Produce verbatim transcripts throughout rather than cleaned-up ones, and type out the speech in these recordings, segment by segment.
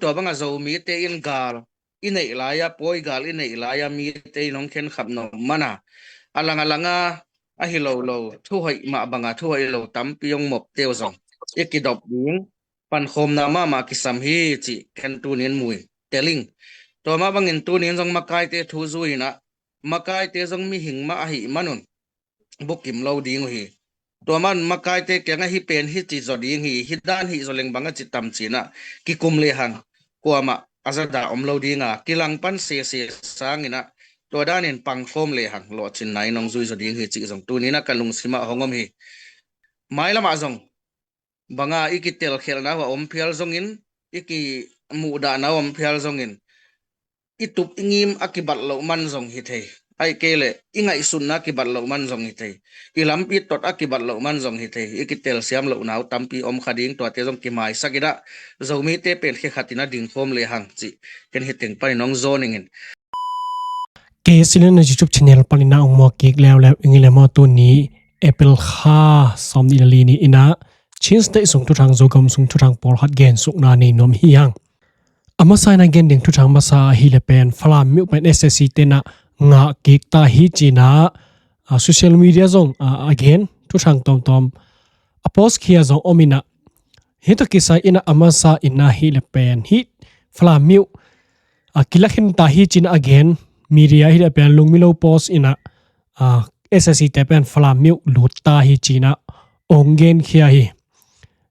tua banga Zomite in gal i neih lai-a, pawi gal i neih lai-a mite in hong khenkhap nop mana, a lang a langa ahi lo lo, thuhoih mah banga thuhoih lo tampi hong mopte uh zong i kidop ding pankhawmna mahmah kisam hi cih ken tunin mui teling. Tua mah bangin tunin zong makaite thu zui inah, makaite zong mihing mah ahih manun bukim lo ding uh hi. Tua man makaite kiangah hih pen hih ci zaw ding hi, hih dan hih zaw leng bang a ci tam cinah kikum lehang kuamah a zada om lo dinga, kilang pan sese sanginah tua danin pangkhawm lehang lawhcinna in hong zui zaw ding hi cih zong tuninah ka lungsimah hong om hi. Mailamah zong banga i kitelkhialhna uh a om phial zongin, i kimuhdahna uh a om phial zongin, i tup i ngim a kibat loh man zong hi thei. Ahih kei leh i ngaihsutna a kibat loh man zong hi thei. I lampi tot a kibat loh man zong hi thei. I kitelsiam lohna uh tampi om kha ding, tuate zong kimaisak inah, Zomite pen khe khat inah dingkhawm lehang cih ken hih teng panin hong zawn ingin. Kei silin na YouTube channel panin a ong mua kik leuleu ing i le maw. Tuni April kha sawmnih le li ni inah Chin State sung thuthang, Zogam sung thuthang pawlkhat gensukna nei nuam hi hang. A masa inah gen ding thuthang masa ahih le pen Falam miuh pen S A C te inah ngah kik ta hi cinah, a, social media zong, a, a gen thuthang tawmtawm a post khia zong om inah, hih tawh kisai inah a masa inah hih le pen hih Falam miuh a kilakhin ta hi cinah a gen media hih le pen Lungmilo Post inah, a, S A C te pen Falam miuh lut ta hi cinah ong genkhia hi.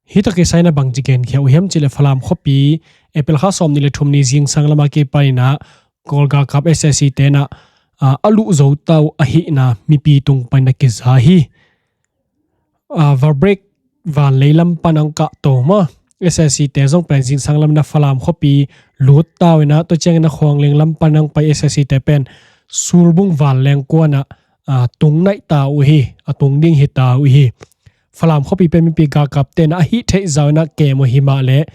Hih tawh kisai inah bangci genkhia uh hiam cih le Falam khuapi April kha sawmnih le thum ni zingsang lamah kipan inah Kawl galkap S A C te inah, a, a luh zo ta uh ahihna mipi tung pan inah kiza hi. A, Valbrek vanlei lam pan ang kah to maw. S A C te zong pen zingsang lam inah Falam khuapi lut ta uh inah, tua ciangin a Khuangleng lam pan ang pai S A C te pen Sulbung vanleng kuanah, a, tung naih ta uh hi, a tung ding hi ta uh hi. Falam khuapi pen mipi galkap te inah a hih theih zah inah kem uh hi mah leh,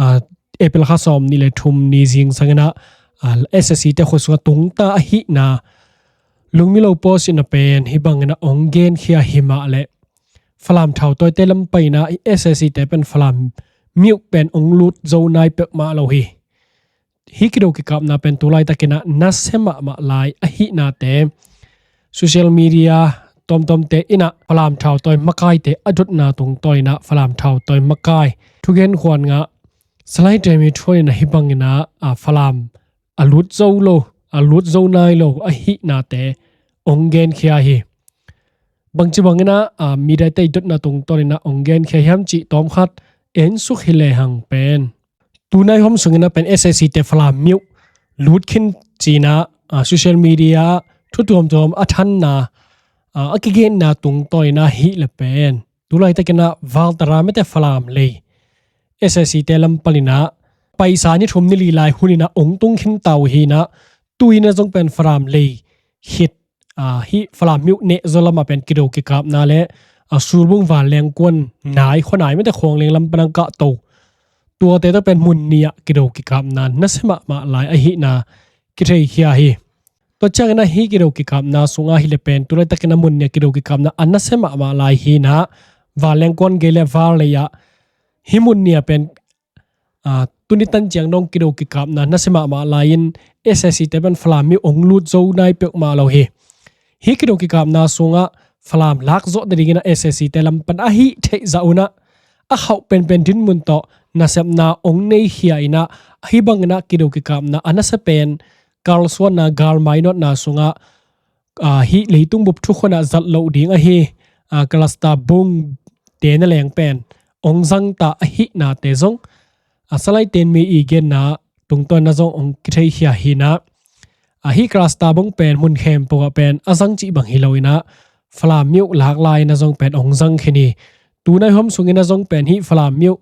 a, April kha sawmnih le thum ni zingsang inah, a, S A C te khua sungah tung ta ahihna Lungmilo Post inah pen hih bangin a ong genkhia hi mah leh, Falam thautawite lam pan inah S A C te pen Falam miuh pen ong lut zo nai peuhmah lo hi. Hih kido kikapna pen tu laitak inah nasia mahmah lai ahihnate social media tawmtawmte inah Falam thautawi makaite a dotna tungtawn inah Falam thautawi makai thugen khuan ngah Salai Temi Thuan inah hih bangin ah, a, Falam a lut zo lo, a lut zo nai lo ahihnate ong genkhia hi. Bangci bangin ah, a, mediate i dotna tungtawn inah ong genkhia hiam cih tawmkhat en suk hi lehang pen, tunai hawm sung inah pen S A C te Falam miuh lut khin cinah, a, social media thu tuamtuam a thanna, a, a kigenna tungtawn inah hih le pen tu laitak inah Valtara mete Falam lei S A C te lam pan inah paisa ni thum ni li lai hun inah ong tung khin ta uh hi inah, tu inah zong pen Falam lei khit, a, hih Falam miuh neh zaw lamah pen kido kikapna le, a, Sulbung vanleng kuan nai, khua nai mete Khuangleng lam pan ang kah to, tuate tawh pen mun nih ah kido kikapna nasia mahmah lai ahihna kitheikhia hi. Tua ciangin ah hih kido kikapna sungah hih le pen tu laitak inah mun nih ah kido kikapna a nasia mahmah lai hi inah, vanleng kuan gei le Val lei ah hih mun nih ah pen, a, tuni tan ciang dong kido kikapna nasia mahmah lai-in S A C te pen Falam miuh ong lut zo nai peuhmah lo hi. Hih kido kikapna sungah Falam lak zawh nading inah S A C te lam pan a hih theih zah un ah a khauh penpen dinmun tawh nasepna ong neikhia inah, hih bangin ah kido kikapna a nasia pen kalsuanna, galmainawtna sungah, a, hih leitung bup thukhun ah zat loh ding ahi, a, cluster bomb te na leng pen ong zang ta ahihnate zong, a, Salai Temi i genna tungtawn inah zong ong kitheikhia hi inah, a, hih cluster bomb pen mun khempeuh ah pen a zang cih bang hi lo inah Falam miuh lak lai inah zong pen ong zang khin hi. Tunai hawm sung inah zong pen hih Falam miuh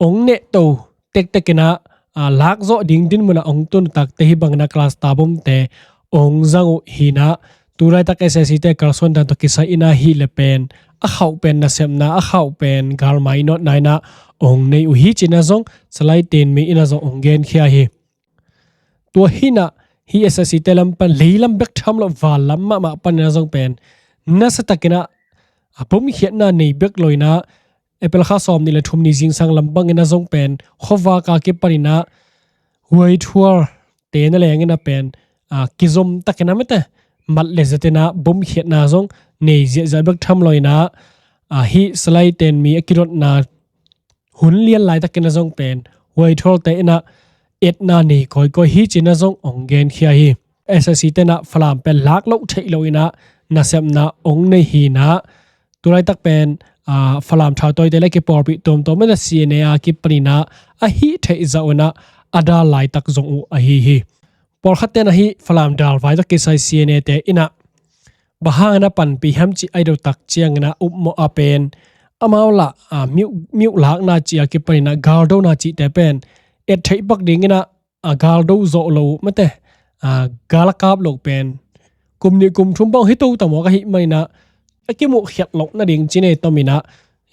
ong neh to tektek inah, a, lak zawh ding dinmun ah ong tun takte hih bangin ah cluster bomb te ong zang uh hi inah, tu laitak S A C te kalsuan dan tawh kisai inah hih le pen a khauh pen nasepna, a khauh pen galmainawtna inah ong nei uh hi cinah zong Salai Temi inah zong ong genkhia hi. Tua hi inah hih S A C te lam pan leilam bek tham lo, vanlam mahmah pan inah zong pen nasia tak inah, a, bomkhiatna nei bek lo inah April kha sawm nih le thum ni zingsang lam bangin a zong pen khuavak a kipanin a Huaithual te na lengin a pen a kizom takin a mete mat le zetin a bomkhiatna zong nei ziahziah bek tham loin a, a hih Salai Ten Mi a kidotna hun lian laitakin a zong pen Huaithual te in a etna nei kawikawi hi ci-in a zong ong genkhia hi. SAC te in a Falam pen lak loh theih loin a nasepna ong nei hi in a, tulaitak pen a Falam thautawite le kipawlpih tuamtuam in a CNA a kipanin a a hih theih zah un a a dal laitak zong uh ahi hi. Pawlkhat te in a hih Falam dal vai tawh kisai CNA te in a bang hangin a panpih hiam cih a i do tak ciangin a upmawh a pen amau lah a miuh, miuh lakna cih a kipanin a galdona cihte pen et theih pak dingin a a galdo zawh loh uh mete a gal a kap loh pen kum nih kum thum bang hi to ta mawk ahih manin a a kimuhkhiat loh nading ci nei tomin a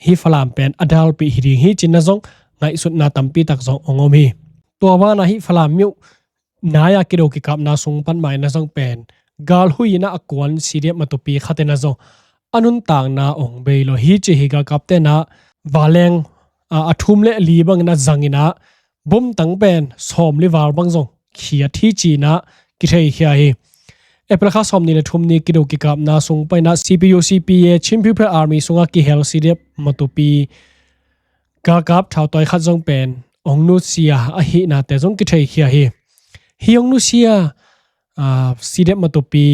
hih Falam pen a dalpih hi ding hi ci-in a zong ngaihsutna tampi tak zong ong om hi. Tua ban a hih Falam miuh nai a kido kikapna sung pan mah in a zong pen galhui in a a kuan CDF Matupi khat in a zong a nuntakna ong bei lo hi ci hi. Galkapte in a vanleng a, a thum le li bangin a zangin a bomtang pen sawmli val bang zong khiat hi ci-in a kitheikhia hi. April kha sawm nih le thum ni kido kikapna sung panin a CPU CPA Chin People Army sungah kihel CDF Matupi galkap thautawi khat zong pen ong nusia ahihnate zong kitheikhia hi. Hih ong nusia a CDF Matupi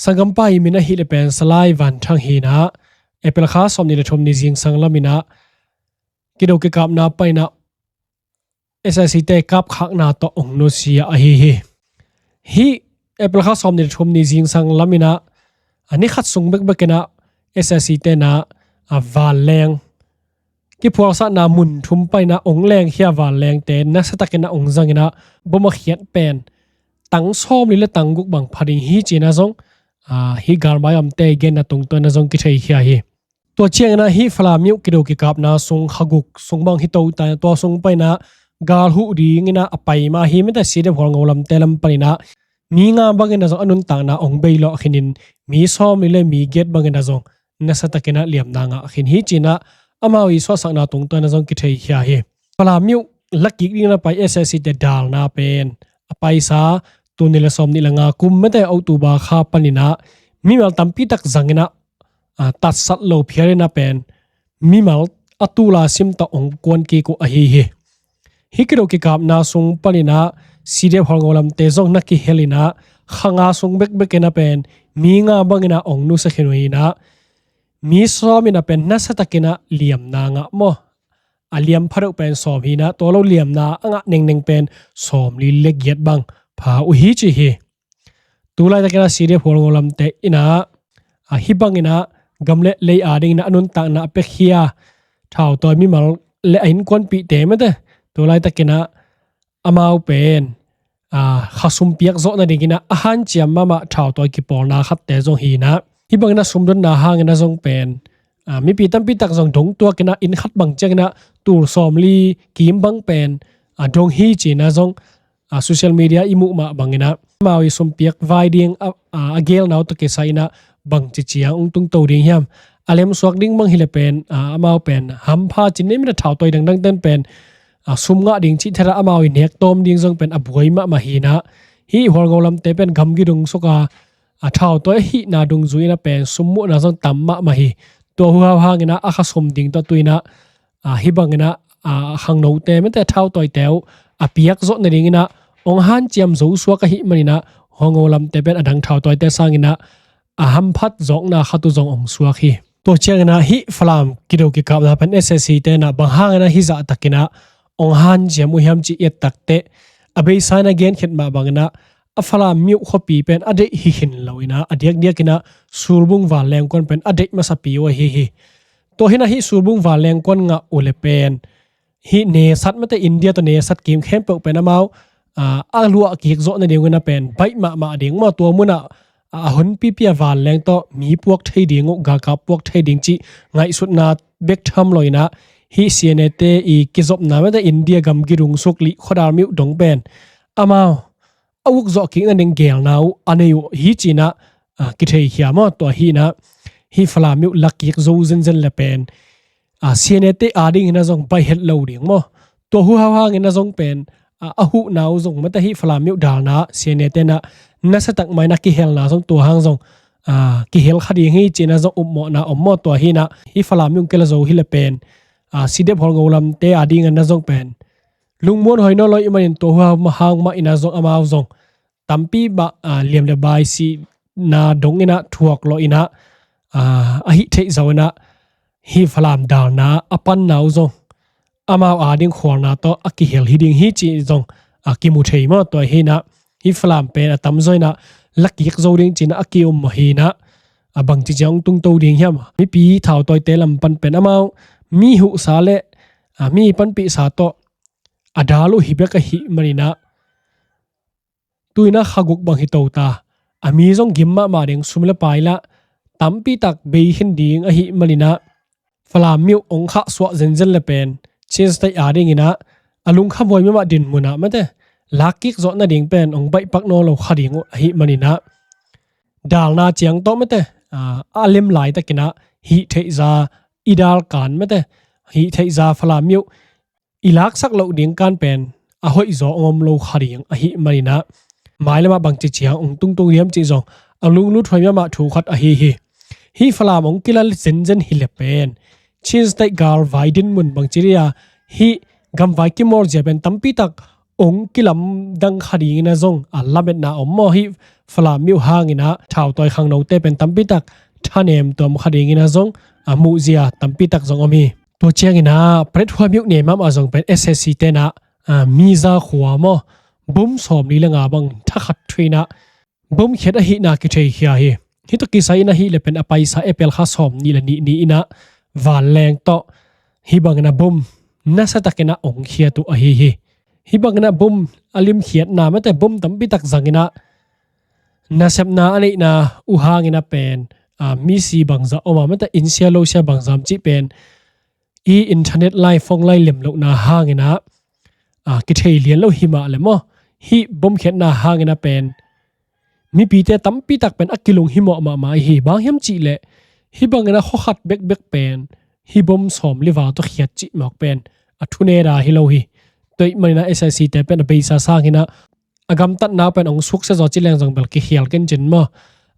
sanggampa i min ahih leh pen Salai Van Thang hi in a, April kha sawm nih le thum ni zingsang lamin a kido kikapna panin a SAC te kapkhakna tawh ong nusia ahi hi. Hih April kha sawm nih le thum ni zingsang lamin a a ni khat sung bekbekin a SAC te in a a vanleng kiphualsakna mun thum panin a ong lengkhia vanlengte nasatakin a ong zangin a bom a khiat pen tang sawmli le tang guk bang pha ding hi ci-in a zong a hih galmai omte i genna tungtawn in a zong kitheikhia hi. Tua ciangin a hih Falam miuh kido kikapna sung kha guk sung bang hi to ta, tua sung panin a gal huh dingin a a pai mah hi mete CDF Hualngo lamte lam panin a mi nga bangin a zong a nuntakna ong bei lawh khinin mi sawmli le mi giat bangin a zong nasatakin a liamna ngah khin hi ci-in a amau i suahsakna tungtawn in a zong kitheikhia hi. Falam miuh lakik dingin a pai SAC te dalna pen a paisa tul nih le sawm nih le nga kum mete October kha panin a mimal tampi tak zangin a a tatsat lo phialin a pen mimal a tul a sim tawh ong kuan kik uh ahi hi. Hih kido kikapna sung panin a CDF Hualngo lamte zong na kihelin a kha nga sung bekbekin a pen mi nga bangin a ong nusia khin uh hi in a mi sawmin a pen nasatakin a liamna ngah maw? A liam pha deuh pen sawm hi in a tua lo liamna a ngah nengneng pen sawmli le giat bang pha uh hi ci hi. Tu laitakin a CDF Hualngo lamte in a a hih bangin a gam le lei a dingin a a nuntakna a piakhia thautawi mimal le a innkuanpihte mete tu laitakin a amau pen a kha sum piak zawh nadingin a a hanciam mahmah thautawi kipawlna khatte zong hi in a hih bangin a sumdonna hangin a zong pen a mipi tampi tak zong dong tuakin a inn khat bang ciangin a tul sawmli kim bang pen a dong hi ci-in a zong a social media i muh mah bangin a amau i sumpiak vai ding a, a, a gelna uh tawh kisai in a bangci ciang ong tungto ding hiam? A lemsuak ding bang hi leh pen a, amau pen hampha ci-in nei mete thautawi dangdang ten pen a, sum ngah ding cih thet a amau i nek tawm ding zong pen a buai mahmah hi in a hih Hualngo lamte pen gamgi dong suk a a thautawi ahihna dungzui in a pen sum muhna zong tam mahmah hi. Tua huhau hangin a a kha sum ding tawh tu in a a hih bangin a a khangnote mete thautawite uh a piak zawh nadingin a ong hanciam zo suak ahih manin a Hualngo lamte pen a dang thautawite sangin a a hamphat zawkna khat uh zong ong suak hi. Tua ciangin a hih Falam kido kikapna pen SAC te in a bang hangin a hih zahtakin a ong hanciam uh hiam cih i et takteh a beisa in a genkhiat mah bangin a a Falam miuh khuapi pen a deih hi khin loin a a diakdiakin a Sulbung vanleng kuan pen a deih masapi uh ahi hi. Tua hi in a hih Sulbung vanleng kuan ngah uh leh pen hih nesat mete India tawh nesat kim khempeuh pen amau a, a luah kik zawh nadingun a pen baih mahmah ding maw? Tua munah a, a honpipi a vanleng tawh mi puak thei ding uh, galkap puak thei ding cih ngaihsutna bek tham loin a hih CNA te i kizopna mete India gamgi dong suk lih khuadal miuh dong pen amau a uk zawh kik nading gelna uh a nei uh hi ci-in a, a, kitheikhia maw? Tua hi in a hih Falam miuh lakik zo zenzen leh pen a, C N A te adingin a zong baih het lo ding maw. Tua huhau hangin a zong pen, a, a huhna uh zong mate hih Falam mi uh dalna C N A te na nasatak mai na kihelna zong tua hang zong, a, kihel kha ding hi ci-in a zong upmawhna om maw. Tua hi na hih Falam mi uh kila zo hi le pen, a, C D F Hawlngo lamte adingin a zong pen lungmuan hoi nawn lo ih manin tua huhau hang mah in a zong amau zong tampi bah, a, liam le bai sihna dong in a thuak lo in a, a, a hih theih zo in a hih Falam dalna a panna uh zong amau ading khualna tawh a kihel hi ding hi cih zong a kimu thei maw. Tua hi na hih Falam pen a tamzaw in a lakik zo ding ci in a a kium maw hi na, a bangci ciang hong tungto ding hiam? Mipi thautawite lam pan pen amau mi huhsa le, a, mi panpihsa tawh a dal uh hi bek ahih manin a tu in a kha guk bang hi to ta. A mi zong gim mahmah ding, sum le pai lah tampi tak bei khin ding ahih manin a Falam mi uh hong khahsuah zenzen le pen Chin State adingin a a lungkham huai mahmah dinmun ah mate lakkik zawh nading pen hong baihpak nawn lo kha ding uh ahih manin a dalna ciang tawh mate, a, a lem laitakin a hih theihza i dal kan mate hih theihza Falam mi uh i laksak loh ding kan pen a hoihzaw hong om lo kha ding ahih manin a mailam ah bangci ciang hong tungtung hiam cih zong a lunglut huai mahmah thu khat ahi hi. Hih Falam hong kila zenzen hi le pen Chin State galvai dinmun bangci dih a hih gamvai kimawl zia pen tampi tak hong kilamdang kha dingin a zong a lametna om maw. Hih Falam mi uh hangin a thautawi khangnote pen tampi tak thanem tuam kha dingin a zong a muhzia tampi tak zong om hi. Tua ciangin a Paletwa mi uh ne mahmah zong pen S A C te in a, a, mi za khua maw bom sawmli le nga bang thakhat thu in a bom khiat ahihna kitheikhia hi. Hih tawh kisai in ahih le pen a paisa April kha sawmnih le nih ni in a vanleng tawh hih bangin a bom nasatakin a hong khiat uh ahi hi. Hih bangin a bom a limkhiatna mate bom tampi tak zangin a nasepna a neihna uh hangin a pen, a, misi bangzah om a mate innsia losia bangzah om cih pen i internet lai phone lai lem lohna hangin a, a, kithei lian lo hi mah le maw hih bom khiatna hangin a pen mipite tampi tak pen a kilung himawh mahmah hi. Bang hiam cih leh hih bangin a khuakhat bekbek pen hih bom sawmli val tawh khiat cih mawk pen a thuneda hi lo hi. Tua ahih manin a S A C te pen a beisa sangin a a gamtatna pen hong suksia zaw ci leng zong bel kikhial kencin maw.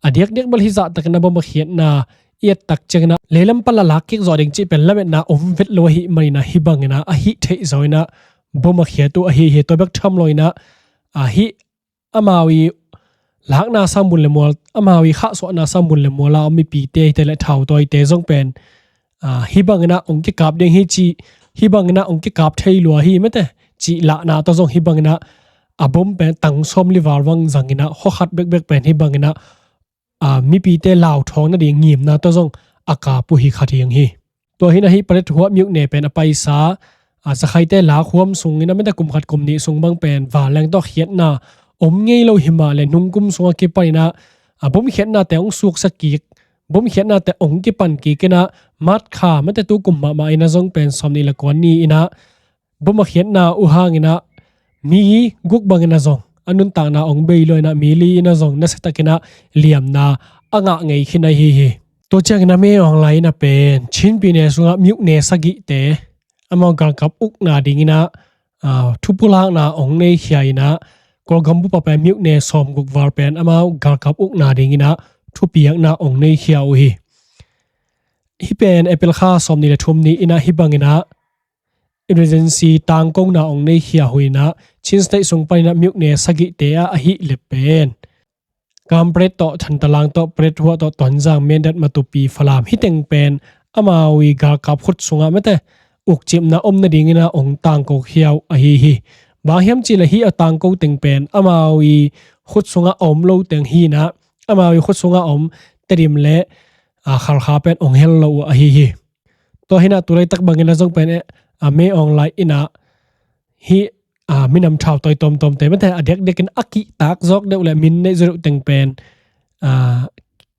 A diakdiak bel hih zahtakin a bom a khiatna i et tak ciangin a leilam pan la lakkik zawh ding cih pen lametna om vet lo ahih manin a hih bangin a a hih theih zo in a bom a khiat uh ahi hi. Tua bek tham lo in a, a, hih amau i lakna sang mun le mual, amau i khahsuahna sang mun le mual a om mipite hite le thautawite zong pen, a, hih bangin a hong kikap ding hi cih, hih bangin a hong kikap thei lua hi mate cih lahna tawh zong hih bangin a a bom pen tang sawmli val bang zangin a khuakhat bekbek pen hih bangin a, a, mipite lauthawng nading ngimna tawh zong a kap uh hi kha ding hi. Tua hi na hih Paletwa mi uh ne pen a paisa, a, Zakhaite lakhuam sungin a mate kum khat kum nih sung bang pen vanleng tawh khiatna om ngei lo hi mah le nung kum sungah kipan in a, a, bom khiatnate hong suksia kik, bom khiatnate hong kipan kik in a March kha mate tu kum mahmah in a zong pen sawmnih le kua ni in a bom a khiatna uh hangin a mi guk bangin a zong a nuntakna hong bei lo in a mi li in a zong nasatakin a liamna a ngah ngei khin ahi hi. Tua ciangin a Min Aung Hlaing in a pen Chin pi ne sungah mi uh ne sagihte amau galkap ukna dingin a, a, thupulakna hong neikhia in a Kawlgam bup ah pen mi uh ne sawmguk val pen amau galkap ukna dingin a thupiakna hong neikhia uh hi. Hih pen April kha sawmnih le thum ni in a hih bangin a emergency tangkona hong neikhia uh hi na Chin State sung panin a mi uh ne sagihte ah ahih le pen Kanpetlet tawh Thantlang tawh Paletwa tawh Tonzang, Mindat, Matupi, Falam hih teng pen amau i galkap khut sungah mate ukcipna om nadingin a hong tangkokhia uh ahi hi. Bang hiam cih le hih a tangko teng pen amau i khut sungah a om lo teng hi na amau i khut sungah a om Tedim le, a, Khalkha pen hong hel lo uh ahi hi. Tua hi na tu laitak bangin a zong pen, eh, a, Min Aung Hlaing in a hih, a, minam thautawi tawmtawmte mate a diakdiakin a kihtak zawk deuh le min neih zaw deuh teng pen, a,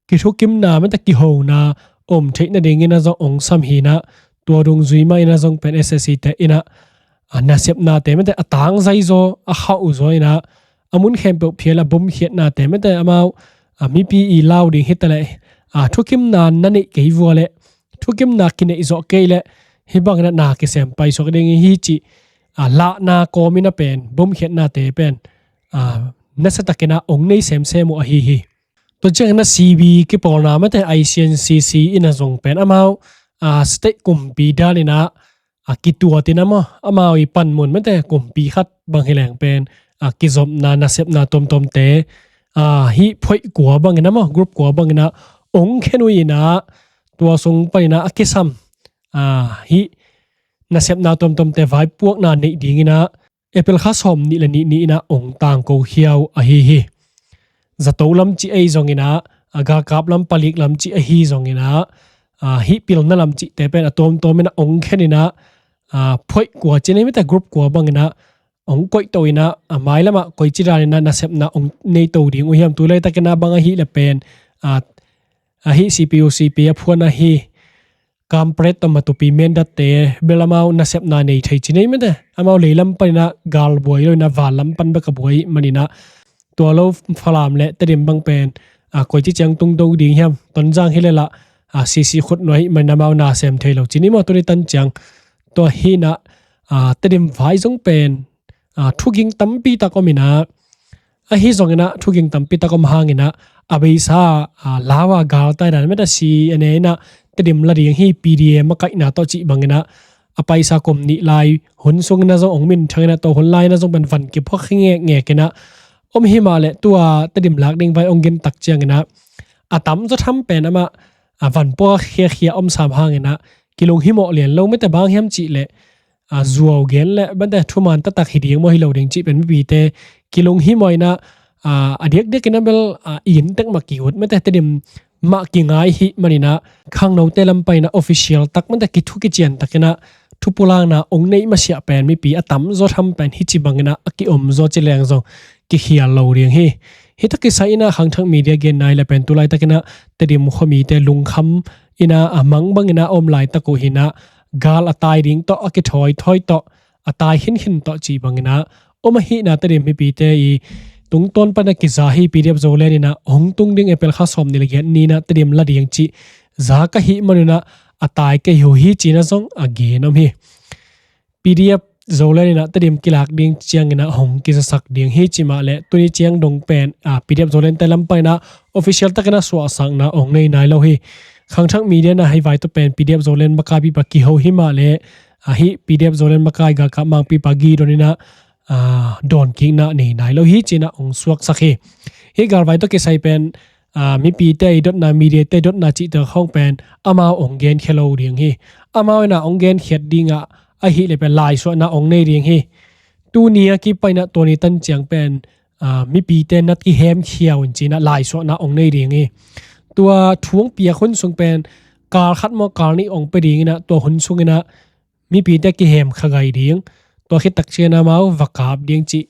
kithukimna mate kihona om theih nadingin a zong hong sam hi na tua dungzui mah in a zong pen S A C te in a, a, nasepnate mate a tangzai zaw a khauh uh zaw in a a mun khempeuh phial a bom khiatnate mate amau, a, mipi i lau ding hi ta le, a, thukimna na neih kei vua le thukimna kineih zawh kei le Hih bangin ah na kisem paisuak ding hi cih, a, lahna kawmin ah pen, bomkhiatnate pen, a, nasiatakin ah ong nei semsem uh ahi hi. Tua ciangin ah C B kipawlna mate I C N C C in ah zong pen amau, a, state kumpi danin ah, a, kituatin ah maw, amau i panmun mate kumpi khat bang hi leng pen, a, kizopna, nasepna tuamtuamte, a, hih phoih kua bangin ah maw, group kua bangin ah ong khen uh in ah, tua sung panin ah a kisam, a, hih nasepna tuamtuamte vaipuakna neih dingin ah April kha sawm nih le nih ni-in ah ong tangko khia uh ahi hi. Zato lam cih ahi zongin ah, a, galkap lam, palik lam cih ahi zongin ah, a, hih pilna lam cihte pen a tuamtuamin ah ong khenin ah, a, phoih kua ci nei mate, group kua bangin ah ong koihto in ah, a, mailam ah koici danin ah nasepna ong neito ding uh hiam, tu laitakin ah bang ahih leh pen, a, a, hih C P U C P a phuan ahi Kampret tawh Matupi Mindat te bel amau nasepna nei thei ci nei mate. Amau leilam panin ah gal buai lo in ah vanlam pan bek a buai manin ah, tua lo Falam le Tedim bang pen, a, koici ciang tungdo ding hiam, Tonzang hi leh lah, a, C C khut nuai manin ah amau na sem thei lo ci ni maw, tuni tan ciang. Tua hi in ah, a, Tedim vai zong pen, a, thuging tampi tak om in ah, ahi zongin ah thuging tampi tak om hangin ah, a beisa, a, lau a galtai dan mate, C N A in ah Tedim la ding hi, P D M a kaihna tawh cih bangin ah, a paisa kum nih lai hun sungin ah zong ong minthang in ah, tua hun lai-in ah zong pen van kiphua ngekngek in ah om hi mah leh, tua Tedim lak ding vai ong gen tak ciangin ah a tamzaw tham pen amah, a, van pua khiakhia om sam hangin ah kilunghimawh lian lo mate, bang hiam cih leh, a, zuau gen le bante thuman taktak hi ding maw, hi lo ding cih pen mipite kilunghimawh in ah, a, a diakdiakin ah bel, a, i inn tek mah ki-ut mate, Tedim mah kingai hi manin ah, khangnote lam panin ah official tak mate, kithu kician takin ah thupulakna ong neih masiah pen mipi a tamzaw tham pen hih ci bangin ah a kiom zaw ci leng zong kikhial lo ding hi. Hih tak kisai in ah Khangthak Media genna hi leh pen tu laitakin ah Tedim khuamite lungkham in ah, a mang bangin ah a om laitak uh hi in ah, gal a tai ding tawh, a kithawi thawi tawh, a tai khinkhin tawh cih bangin ah om ahih in ah Tedim mipite i tungtawn pan ah kiza hi. P D F Zoland in ah hong tung ding April kha sawm nih le giat ni-in ah Tedim la ding cih za ka hih manun ah a tai ka hi uh hi ci-in ah zong a gen om hi. P D F Zoland in ah Tedim kilak ding ciangin ah hong kizasak ding hi ci mah leh, tuni ciang dong pen, a, P D F Zoland te lam panin ah official takin ah suahsakna ong nei nai lo hi. Khangthak Media in ah hih vai tawh pen P D F Zoland makaipipa kiho hi mah leh, a, hih P D F Zoland makai galkap mangpipa Gidon in ah, a, dawnkikna nei nai lo hi ci-in ah ong suaksak hi. Hih galvai tawh kisai pen, a, mipite i dotna, mediate dotna cihte khawng pen amau ong genkhia lo ding hi. Amau in ah ong genkhiat ding ah ahih leh pen laisuahna ong nei ding hi. Tuni a kipan in ah tua ni tan ciang pen, a, mipite na kihemkhia un ci-in ah laisuahna ong nei ding hi. Tua thu ong piak hun sung pen kal khat maw kal nih ong pia dingin ah tua hun sungin ah mipite kihem kha gai ding. Tua khit tak ciangin ah amau va kap ding cih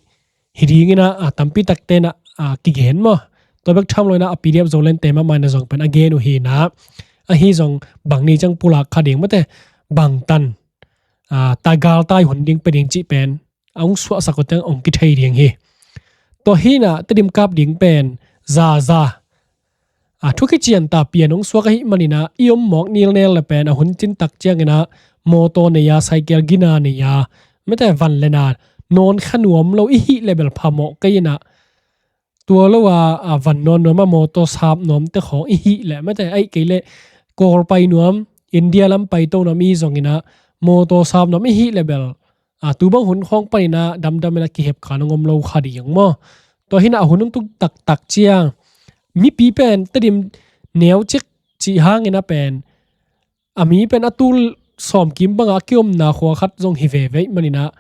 hi dingin ah, a, tampi takte in ah, a, kigen maw. Tua bek tham lo in ah a P D F Zoland te mahmah in ah zong pen a gen uh hi in ah, ahi zong bang ni ciang pulak kha ding mate, bangtan, a, tai galtai hun ding pia ding cih pen a ong suahsak uh teng ong kithei ding hi. Tua hi in ah Tedim kap ding pen zaza, a, thu kician ta pian ong suak ahih manin ah i om mawk nilnel leh pen a hun cin tak ciangin ah mawtaw nei a, cycle gina nei a, mate van le na nawn kha nuam lo i hih leh bel phamawh kei in ah, tua lo a, a, van nawn nuam a mawtaw sap nuamte khawng i hih leh mate, ahih kei leh Kawl pai nuam, India lam paito nuam i hih zongin ah mawtaw sap nuam i hih leh bel, a, tu bang hun khawng panin ah damdam in ah kihep kha nong om lo kha ding maw. Tua hi in ah a hun ong tung taktak ciang mipi pen Tedim neucik cih hangin ah pen, a, mi pen a tul sawmkim bangah a kiomna khua khat zong hi veve ahih manin ah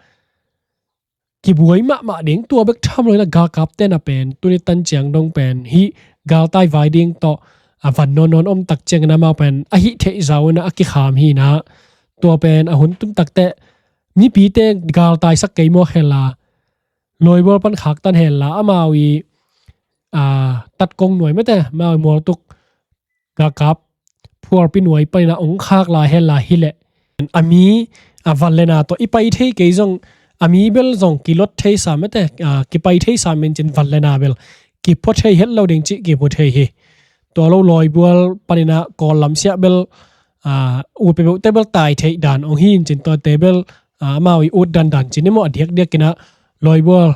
kibuai mahmah ding. Tua bek tham lo in ah galkapte in ah pen tuni tan ciang dong pen hih galtai vai ding tawh, a, van nawn nawn om tak ciangin ah amau pen a hih theih zah un ah a kikham hi in ah, tua pen a hun tung takteh mipite galtaisak kei mawk hen la, lawibual pan khaktan hen la, amau i, a, tatkong nuai mate, amau i mualtuk galkap phualpi nuai panin ah ong khak lai hen la hi leh, a mi, a, van le na tawh i pai thei kei zong, a mi bel zong kilot thei sa mate, a, kipai thei sa min cin van le na bel kiphua thei het lo ding cih kiphua thei hi. Tua lo lawibual panin ah Kawl lam siah bel, ah, ut peuhpeuh tebel tai theih dan ong hi in cin, tua tebel, ah, amau i ut dandan cin i maw, a diakdiak inah lawibual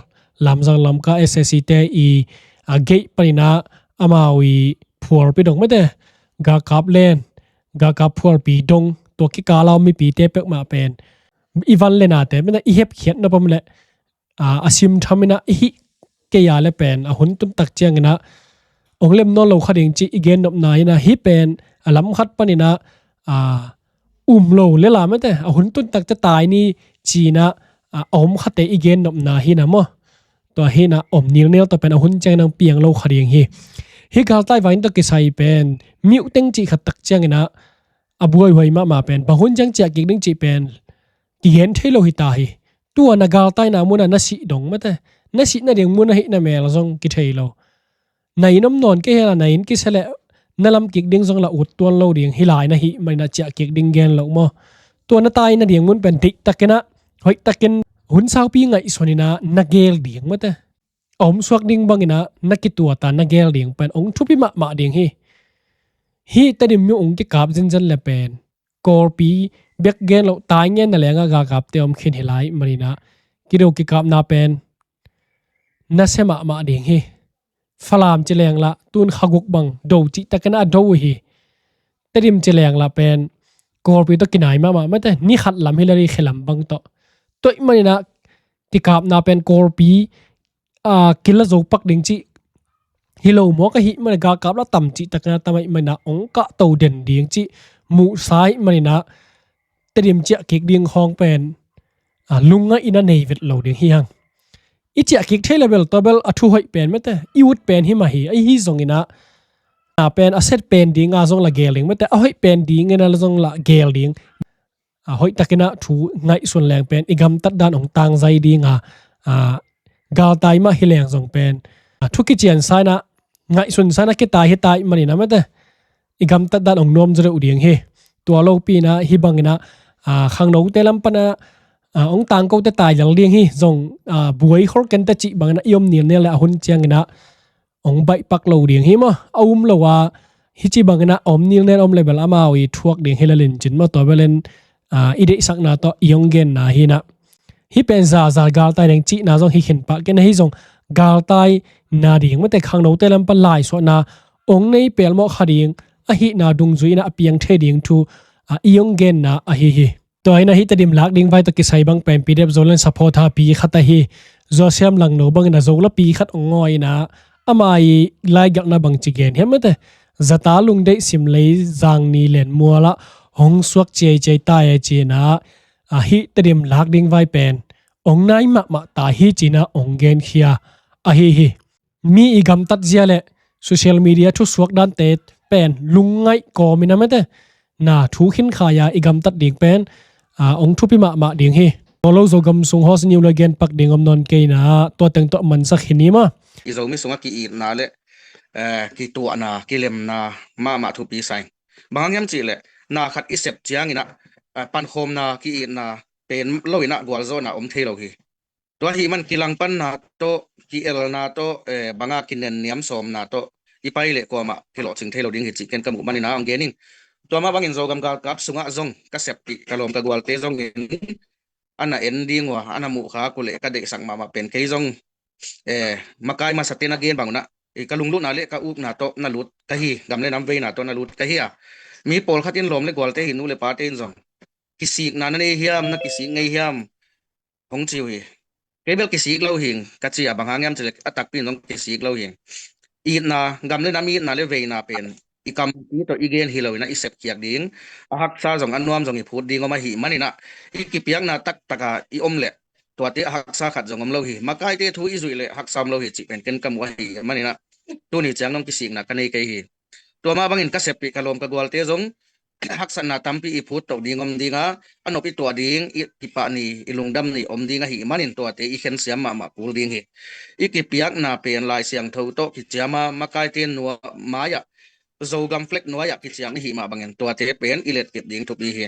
lamzang lamka S S C te i, ah, gate paninah amau i phualpi dong mate, galkap len, galkap phualpi dong, tua kikala om mipite peuhmah pen i van le nate mate i hepkhiat nop om le, ah, a simtham inah i hih kei a le pen a hun tuntak cianginah ong lem nawn lo kha ding cih i gennopna hinah, hih pen a lam khat paninah, ah, um lo le la mate, a hun tuntak te tai ni cinah, ah, a om khate i gennopna hinah maw. Tua hinah om nilnel tua pen a hun ciangin ang piang lo kha ding hi. Hih galtai vai in tua kisai pen miuhteng cih khat tak cianginah a buaihuai mahmah pen bang hun ciang ciah kik ding cih pen kigen thei lo hi ta hi. Tua na galtaina munah na sih dong mate, na sih nading mun ahih na mel zong kithei lo. Na inn om nawn kei hela, na inn kisia leh na lam kik ding zong la ut tuan lo ding hi lai na hih maninah ciah kik ding gen lo maw. Tua na tai nading mun pen deihtakinah, hoihtakin hun saupi ngaihsuaninah na gel ding mate, a om suak ding banginah na kituata na gel ding pen ong thupi mahmah ding hi. Hih Tedim mi ong kikap zinzen le pen Kawlpi bek gen loh tai ngen na lenga galkapte om khin hi lai maninah kido kikapna pen nasia mahmah ding hi. Falam ci lenglah tun kha guk bang do cihtakinah a do uh hi. Tedim ci lenglah pen Kawlpi tawh kinai mahmah mate, ni khat lam hi le ri khe lam bang tawh. Tua ih maninah kikapna pen Kawlpi, ah, kila zo pak ding cih hi lo mawk ahih manin galkap lah tam cihtakinah tam ahih maninah ong kahto den ding cih muhsa ahih maninah Tedim ciah kik ding khawng pen, ah, lungngaih inah nei vet lo ding hi hang. I ciah kik thei le bel tua bel a thu hoih pen mate, i ut pen hi mah hi, ahi zonginah a pen a set pen dinga zong la gel ding mate, a hoih pen dingin a zong la gel ding. A hoihtakinah thu ngaihsun leng pen i gamtat dan ong tangzai dinga, a, galtai mah hi leng zong pen, a, thu kiciansa inah ngaihsunsa inah kitai hi tai maninah mate, i gamtat dan ong nuam zaw deuh ding hi. Tua lopi inah hih banginah, a, khangnote lam panah, a, ong tangkote tai lel ding hi. Zong, a, buai khol kente cih banginah i om nilnel le a hun cianginah ong baihpak lo ding hi maw. A um lo a, hih ci banginah a om nilnel om le bel amau i thuak ding hi le lincin maw, tua belin, a, i deihsakna tawh i ong genna hinah. Hih pen zaza galtai ding cihna zong hi khin pah kei na, hih zong galtai na ding mate, khangnote lam pan laisuahna ong nei pelmawh kha ding ahihna dungzui inah a piang thei ding thu, a, i ong genna ahi hi. Tua hinah hih Tedim lak ding vai tawh kisai bang pen P D F Zoland supporter pi khat ahi Zosiam Langno bangin a Zolapi khat ong ngawi inah ama i laigelhna bang ci gen hiam mate, zata lungdeih simlei zangni lenmualah hong suak ciaiciai tai e cinah, a, hih Tedim lak ding vai pen ong nai mahmah ta hi cinah ong genkhia ahi hi. Mi i gamtat zia le social media thusuak dante pen lungngaih kawmin a mate, na thu khinkhai-a i gamtat ding pen, a, ong thupi mahmah ding hi. Tua lo Zogam sung host niu le genpak ding om nawn kei inah tua teng tawh mansak hi ni maw. I Zomi sungah ki-itna le, eh, kituahna, kilemna mahmah thupi sa ing. Bang hang hiam cihleh na khat i sep cianginah, eh, pankhawmna, ki-itna pen lo inah gualzawhna om thei lo hi. Tua ahih man kilangpanna tawh, ki-elna tawh, eh, banga kinenniam sawmna tawh i pai leh kuamah kilawhcing thei lo ding hi cih ken ka muh maninah ong gen ing. Tua mah bangin Zogam galkap sungah zong ka seppih ka lawm ka gualte zongin a na en ding uh a, a na muhkhak uh leh ka deihsak mahmah pen kei zong, eh, makai masate na gen bangunah, eh, ka lunglutna le ka ukna tawh na lut ka hi, gam le nam veina tawh na lut ka hi a. Mi pawlkhat in lawm le gualte hi, nu le pate in zong kisikna na nei hiam, na kisik ngei hiam, hong ci uh hi. Kei bel kisik lo hing ka ci a, bang hang hiam cihleh a takpi in zong kisik lo hing. Itna, gam le nam itna le veina pen i kampi tawh i gen hi lo inah i sepkhiak ding, a haksa zong a nuam zong i phut ding om ahih maninah, i kipiakna taktaka i om leh tuate a haksa khat zong om lo hi. Makaite thu i zuih leh haksa om lo hi cih pen ken ka muh ahih maninah tuni ciang nong kisikna ka nei kei hi. Tua mah bangin ka seppih ka lawm ka gualte zong haksatna tampi i phut toh ding om dinga, a nop i tuah ding, i kipah ni, i lungdam ni om ding ahih manin tuate i khensiam mahmah kul ding hi. I kipiakna pen Lai Siangtho tawh kiciama, makaite nuai-ah, Zogam flag nuai-ah kiciam i hih mah bangin tuate pen i letkip ding thupi hi.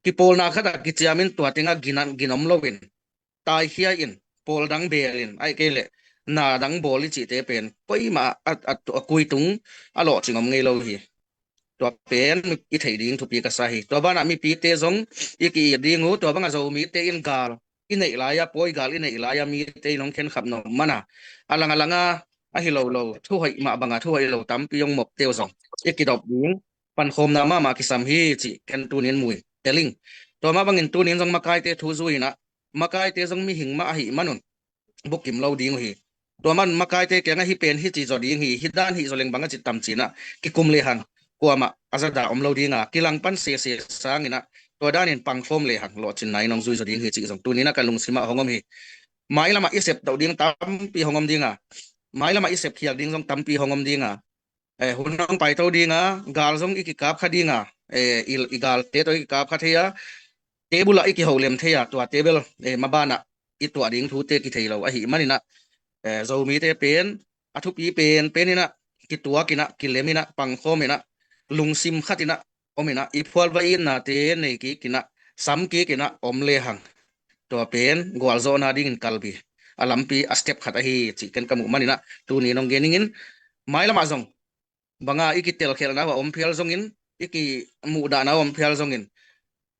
Kipawlna khatah kiciamin tua tengah gin, gin om loin, taikhia in, pawl dang belin, ahih kei leh na dang bawl i cihte pen koimah a, a, a, a kuitung a lawhcing om ngei lo hi. Tua pen i theih ding thupi ka sa hi. Tua banah mipite zong i ki-it ding uh, tua bangah Zomite in gal i neih lai-a, pawi gal i neih lai-a mite in hong khenkhap nop mana, a lang a langa ahi lo lo, thuhoih mah banga thuhoih lo tampi hong mopte uh zong i kidop ding pankhawmna mahmah kisam hi cih ken tunin mui teling. Tua mah bangin tunin zong makaite thu zui inah, makaite zong mihing mah ahih manun bukim lo ding uh hi. Tua man makaite kiangah hih pen hih ci zaw ding hi, hih dan hih zaw leng bang a ci tam cinah kikum lehang kuamah a zada om lo dinga, kilang pan sese sanginah tua danin pangkhawm lehang lawhcinna in hong zui zaw ding hi cih zong tuninah ka lungsimah hong om hi. Mailamah i septoh ding tampi hong om dinga, mailamah i sepkhiak ding zong tampi hong om dinga, eh, hun hong paito dinga, gal zong i kikapkha dinga, eh, i, i galte tawh i kikapkha thei a, table ah i kiholem thei a, tua table, eh, mabanah i tuah ding thute kithei lo ahih maninah, eh, Zomite pen a thupi pen peninah kituakinah, kileminah, pangkhawminah, lungsim khatinah ominah, i phual va itnate nei kikinah, sam kikinah om lehang tua pen gualzawhna dingin kalbi a lampi a step khat ahi cih ken ka muh maninah tuni nong gen ningin, mailamah zong banga i kitelkhialhna uh a om phial zongin, i kimuhdahna uh a om phial zongin,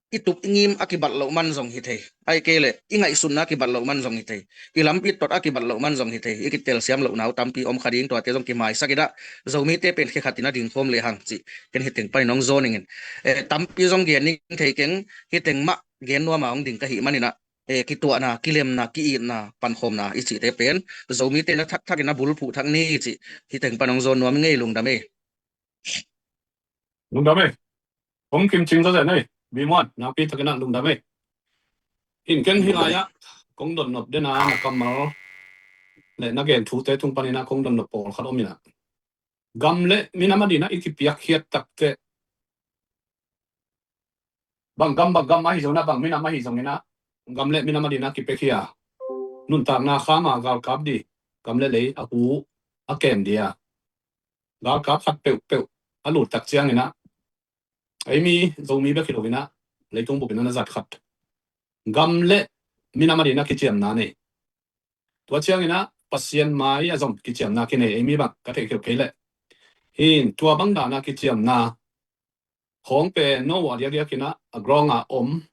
i tup i ngim a kibat loh man zong hi thei, ahih kei leh i ngaihsutna a kibat loh man zong hi thei, i lampi tot a kibat loh man zong hi thei, i kitelsiam lohna uh tampi om kha ding, tuate zong kimaisak inah Zomite pen khe khatinah dingkhawm lehang cih ken hih teng panin hong zawn ningin, eh, tampi zong gen ning thei keng, hih teng mah gen nuama hong ding ka hih maninah, eh, kituahna, kilemna, ki-itna, pankhawmna i cihte pen Zomite na thakthak inah bulphuh thak ni cih hih teng pan hong zawn nuam ngei. Lungdam ei. Lungdam ei. Hong kimcing zawzen ei. Bimuan, nakpi takinah lungdam ei. In ken hih lai-ah kong dotnop dena na kammal le na gen thute tung paninah kong dotnop pawlkhat om inah, gam le minam a dinah i kipiakkhiat takteh, bang gam bang gam ahi zonginah, bang minam ahi zonginah, gam le minam a dinah kipiakhia, nuntakna khama galkap di, gam le lei a hu a kem dia galkap khat peuhpeuh a lut tak cianginah, ei mi Zomi bek hi loinah leitung bupin a na zat khat gam le minam a dinah kiciamna nei. Tua cianginah Pasian mai-ah zong kiciamna kinei, ei mi bang ka theih khiuh kei leh. Hin tua bang danah kiciamna khawng pen no uh a diakdiakinah a ground a om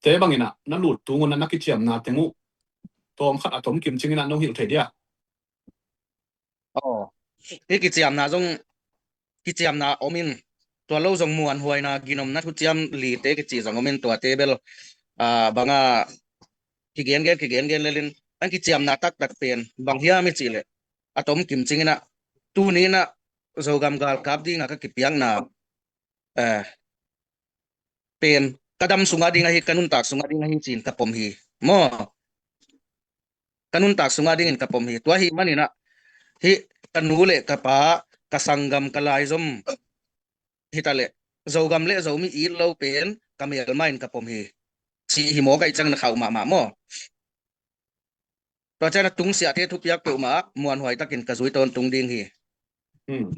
te banginah na lut tungunah na kiciamna teng uh tawmkhat a tom kimcinginah nong hilh thei dia? Aw, hih kiciamna zong, kiciamna om in, tua lo zong muanhuaina, ginomna, thuciam lite kici zong om in, tuate bel, ah, banga kigengen kigengen lelin, an kiciamna taktak pen bang hiam i cih leh, a tom kimcinginah tuninah Zogam galkap dinga ka kipiakna, eh, pen ka dam sunga ding ahi, ka nuntak sunga ding ahi ci-in ka pom hi maw. Ka nuntak sunga dingin ka pom hi. Tua ahih maninah hih ka nu le ka pa, ka sanggam, ka laizom hitaleh, Zogam le Zomi it lo pen ka melma in ka pom hi cih hi mawk ahih ciangin a khauh mahmah maw. Tua ciang a tungsiahte thupiak peuhmah ah muanhuai takin ka zui tawntung ding hi. Hmm.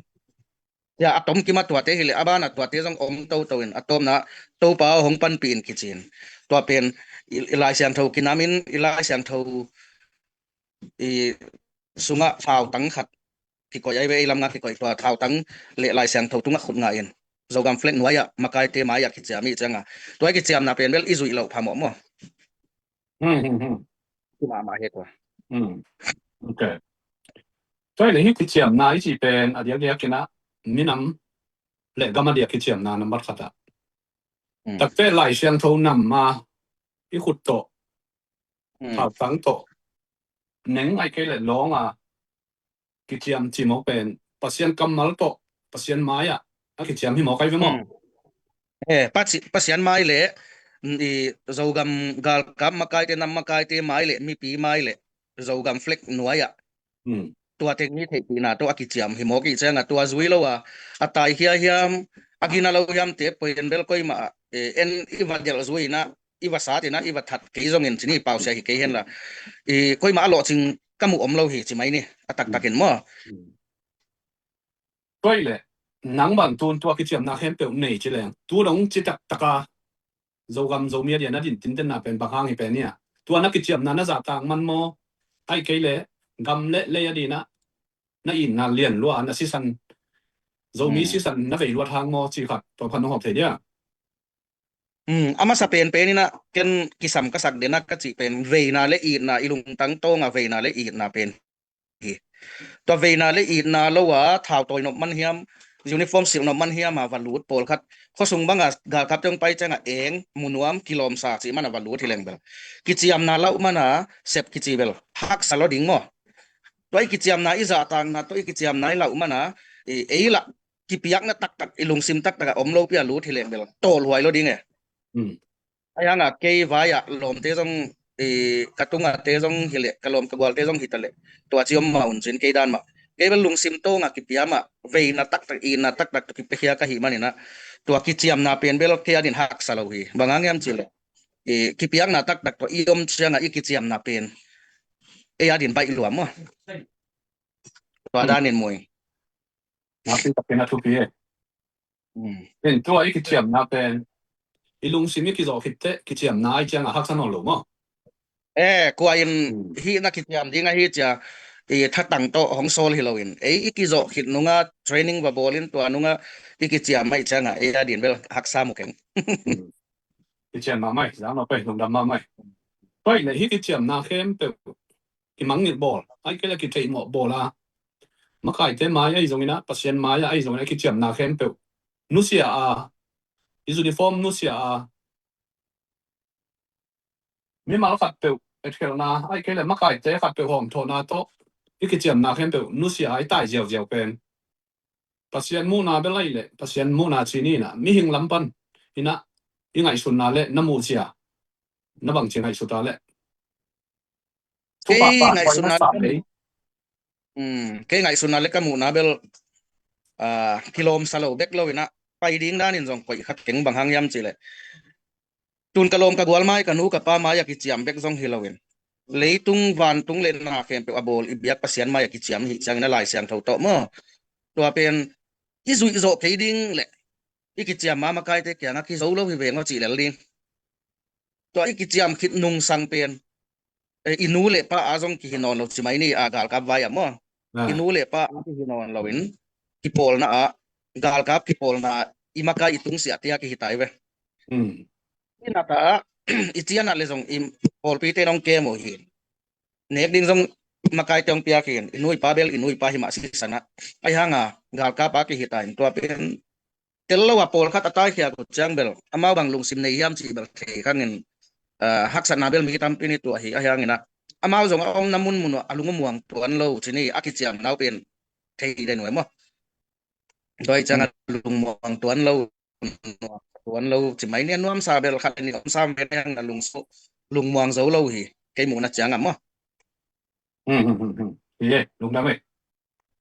Ya, a tomkim a tuate hileh, a banah tuate zong om toto in, a tawpna Topa aw hong panpih in kici-in. Tua pen i, i Lai Siangtho kinamin, i Lai Siangtho i sungah thautang khat kikoih ai ve, ei lamnga kikoih, tua thautang le Lai Siangtho tungah khut ngah in, Zogam flag nuai-ah makaite mai-ah kiciam i cianga, tua i kiciamna pen bel i zuih loh phamawh maw. Hmm, hmm, hmm. Hi mahmah hi tua. Hmm. Ok. Tua hileh hih kiciamna i cih pen a diakdiakinah minam le gam a dia kiciamna nambat khatah. Hmm. Takte Lai Siangtho nam a i khut tawh, hmm, thautang tawh, neng ahih kei leh lawng a kiciam ci mawk pen Pasian kammal tawh, Pasian mai-ah a kiciam hi mawk ai ve maw? Hmm. Eh, Pasi-, Pasian mai le, mm, i Zogam galkap makaite, nam makaite mai le, mipi mai le, Zogam flag nuai-ah. Hmm. Tua teng i theihpihna tawh a kiciam hi mawk i cianga, tua zui lo a, a taikhia hiam, a gina lo hiam te poi en bel koimah, eh, en i va delh zui inah, i va sat inah, i va that kei zongin cini pausia hi kei henla, i koimah a lawhcing ka muh om lo hi ci mai ni, a taktakin maw. Hmm. Tua hileh nang bang tun tua kiciamna khempeuh nei ci leng, tu dong ci taktaka Zogam Zomi a dia na din tintenna pen bang hang hi pen hia? Tua na kiciamna na zahtak man maw, ahih kei leh gam le lei a dinah na itna lian lua, na sisan Zomi sisan na vei luat hang maw cih khat, tua khat nong hawm thei dia? A masa penpen in ah ken kisam ka sak den ah ka cih pen veina le itna, i lungtang tawng a veina le itna pen hi. Tua veina le itna lo a thautawi nop man hiam, uniform silh nop man hiam a va lut pawlkhat, khuasung bang a galkapte hong pai ciang a eng mu nuam, kilawmsa cih man a va lut hi leng bel, kiciamna lauh man a sep kici bel haksa lo ding maw? Tua i kiciamna, i zahtakna tawh i kiciamna i lauh man a, ei lah kipiakna taktak, i lungsim taktak a om lopi a lut hi leng bel tawlhuai lo ding e. Ahi hang a kei vai ah lawmte zong, ka tungate zong hi leh, ka lawm ka gualte zong hi ta leh, tua ci om mah un cin kei dan mah, kei bel lungsim tawng a kipia mah, veina taktak, itna taktak tawh kipiakhia ka hih man in ah, tua kiciamna pen bel kei adin haksa lo hi. Bang hang hiam cih leh, kipiakna taktak tawh i om ciang a i kiciamna pen ei adin baih lua maw? Tua dan in mui. Nakpi takin a thupi e. Tua i kiciamna pen i lungsim i kizawh khit teh kiciamna ahih ciang a haksa nawn lo maw? E, kua in hih na kiciam ding ahi cia i thatang tawh hong sawl hi lo in, ei i kizawh khit nung a training va bawl in, tua nung a i kiciam ahih ciang a ei adin bel haksa mu keng. Kiciam mahmah hi, zang lo pei lungdam mahmah hi. Tua ahih leh hih kiciamna khempeuh kimangngilh bawl, ahih kei leh kitheihmawh bawl a, makaite mai ahi zongin ah, Pasian mai ah ahi zongin ah, i kiciamna khempeuh nusia a, i uniform nusia a, mimal khatpeuh etkhelhna, ahih kei leh makaite khatpeuh hawmthawhna tawh i kiciamna khempeuh nusia a i tai ziauziau pen Pasian muhna bel ahih leh, Pasian muhna ci ni in ah, mihing lam pan in ah i ngaihsutna leh na muh cia, na bangci ngaihsut a leh? Kei ngaihsutna le ka muhna bel kilawmsa lo bek lo in ah, pai ding dan in zong koih kha keng. Bang hang hiam cih leh, tun ka lawm ka gual mai, ka nu ka pa mai a kiciam bek zong hi lo in, leitung vantung le na khempeuh a bawl i biak Pasian mai a kiciam hi ciangin a Lai Siangtho tawh maw, tua pen i zuih zawh kei ding leh i kiciam ma makaite kiang a kizo lo hi veng aw cih lel ding. Tua i kiciam khit nungsang pen, e, i nu le pa a zong kihi nawn lo ci mai ni a, galkap vai ah maw. I nu le pa a kihi nawn lo in, kipawlna ah, galkap kipawlna ah i makai i tungsiahte a kihi tai ve. I nata ah i cianah le zong i pawlpite nong kem uh hi. Nek ding zong makaite hong piak hi in, i nu i pa bel i nu i pa hi mah sisan ah. Ahi hang a galkap a kihi ta in, tua pen tel lo a pawlkhat a taikhiak uh ciang bel amau bang lungsim nei hiam cih bel thei khang in, haksatna bel mi tampi ni tuah hi. Ahi hangin ah amau zong a omna munmun uh a lungmuang tuan lo ci ni, a kiciamna uh pen thei den uh e maw? Tua hi ciang a lungmuang tuan lo, tuan lo ci mai ni, a nuamsa bel khat ni omsa bel hang a lungsu, lungmuang zo lo hi, kei muhna ciang ah maw? Hi e, lungdam e.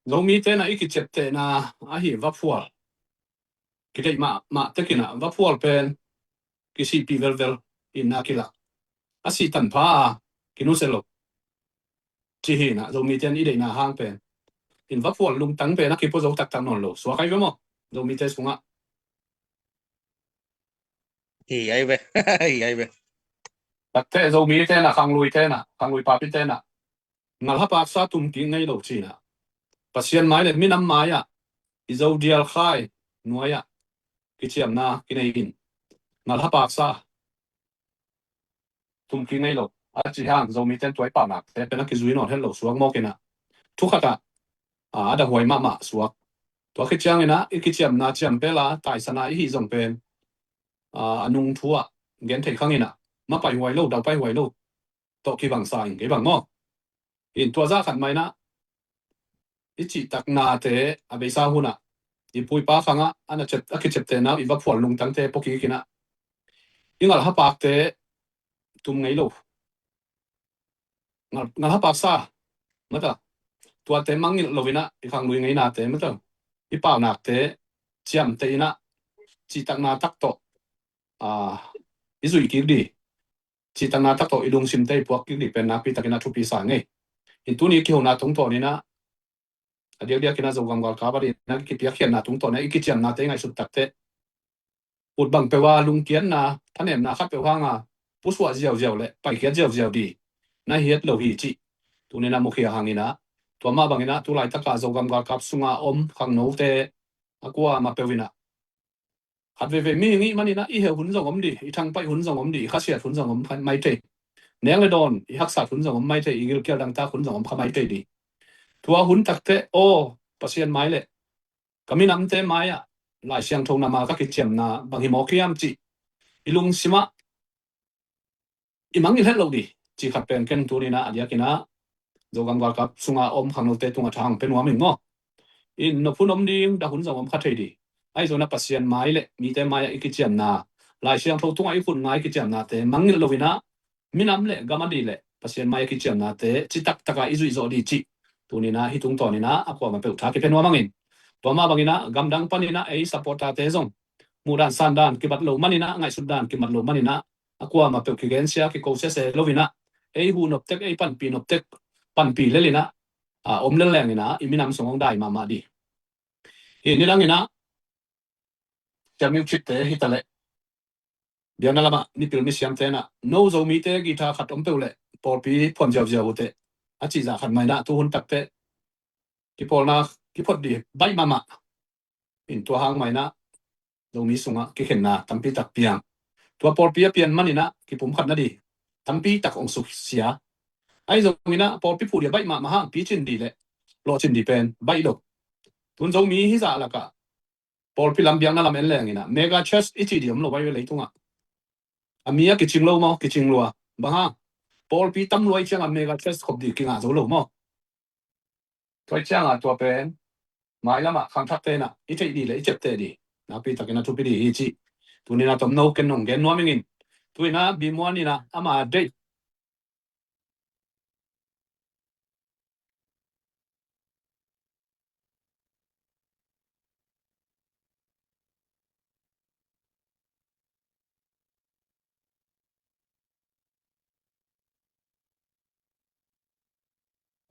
Zomite na i kiciaptehna ahi vaphual kideih mahmah tekin ah vaphual pen kisihpih velvel in na kilak, a sih tanpha a kinusia lo ci hi in ah, Zomite in i deihna hang pen in vaphual lungtang pen a kipua zo taktak nawn lo suak ahi ve maw? Zomite sungah hi ahi ve. Hi ahi ve. Takte Zomite in ah, khangluite in ah, khanglui papite in ah ngalhapaksa tumkik ngei lo ci in ah, Pasian mai le minam mai ah i Zo dial khai nuai ah kiciamna kinei in ngalhapaksa tumkik ngei lo a ci hang, Zomite in tua i paunakte pen a kizui nawn het lo suak mawk in ah, thu khat ah a dahuai mahmah suak. Tua khit ciangin ah i kiciamna ciampel a taisana i hih zong pen a nung thu ah gen thei khang in ah, mapaihuai lo, daupaihuai lo tawh kibangsa in kei bang maw? In tua zah khat mah in ah i cihtaknate a beisa hun ah i pu i pa khang ah a na ciap, a kiciaptehna uh i vaphual lungtangte pua kik in ah i ngalhapakte tum ngei lo, ngal, ngalhapaksa mata, tuate mangngilh lo in ah i khanglui ngeinate mata, i paunakte ciamteh in ah cihtakna tak tawh i zuih kik dih, cihtakna tak tawh i lungsimte i puak kik dih pen nakpi takin a thupi sa ngei. In tuni kihona tungtawn in ah a diakdiak in ah Zogam galkap a dih in ah kipiakkhiatna tungtawn in ah i kiciamnate i ngaihsut takteh ut bang peuh a lungkiatna, thanemna khat peuh hang a pusuah ziauziau le paikhiat ziauziau dih na hi het lo hi cih tuni in ah mukhia hang in ah, tua mah bang in ah tu laitak a Zogam galkap sung a om khangnote a kuamah peuh in ah, khat veivei mihing i hih manin ah i heh hun zong om ding, i thangpaih hun zong om ding, i khasiat hun zong om mai thei. Neng le dawn i haksat hun zong om mai thei, i gilkial dangtak hun zong om kha mai thei ding. Tua hun takteh, aw, Pasian mai le ka minamte mai-ah Lai Siangtho nam a ka kiciamna bang hi mawk hiam cih i lungsim ah i mangngilh het loh ding cih khat pen ken tuni-in ah a diakin ah Zogam galkap sunga om khangnote tungah tha hong pia nuam ing maw. In nop hun om ding, dah hun zong om kha thei ding. Ahi zongin ah Pasian mai le mite mai-ah i kiciamna, Lai Siangtho tungah i khut nga i kiciamnate mangngilh loin ah minam le gam a ding le Pasian mai-ah kiciamnate citak takin i zuih zawh ding cih tuni-in ah hih tungtawnin ah a kuamah peuh tha kipia nuam ing. Tua mah bangin ah gamdang panin ah ei supporter-te zong muhdan sandan kibat loh manin ah, ngaihsutdan kibat loh manin ah, a kuamah peuh kigensia, kiko sese loin ah, ei huh nop tek, ei panpih nop tek, panpih lel in ah, a om lel leng in ah i minam sung hong dai mahmah ding. Hih nidangin ah Sia Music-te hi taleh, biakna lamah mipil misiamte in ah, no Zomite guitar khat om peuh leh pawlpi phuan ziauziau uh teh, a cih zah khat mah in ah tu hun takteh kipawlna kiphot ding baih mahmah. In tua hang mah in ah Zomi sungah kikhenna tampi tak piang. Tua pawlpi a pian manin ah kipumkhat nading tampi tak hong susia. Ahi zongin ah pawlpi phuh ding a baih mahmah hang picin ding le lawhcin ding pen baih lo. Tun Zomi hizah lakah pawlpi lam, biakna lam en leng in ah mega church i cih ding om lo, baih ve leitungah. A mi a kicing lo maw, kicing lua. Bang hang? Pawlpi tam lua ahih ciangah mega church khop ding kingah zo lo maw. Tua ahih ciangah tua pen mailamah khangthakte in ah i theih ding le i ciapteh ding nakpi takin a thupi ding hi cih tuni-in ah tomno ken nong gen nuam ing. Tu-in ah Bimuan in ah ama deih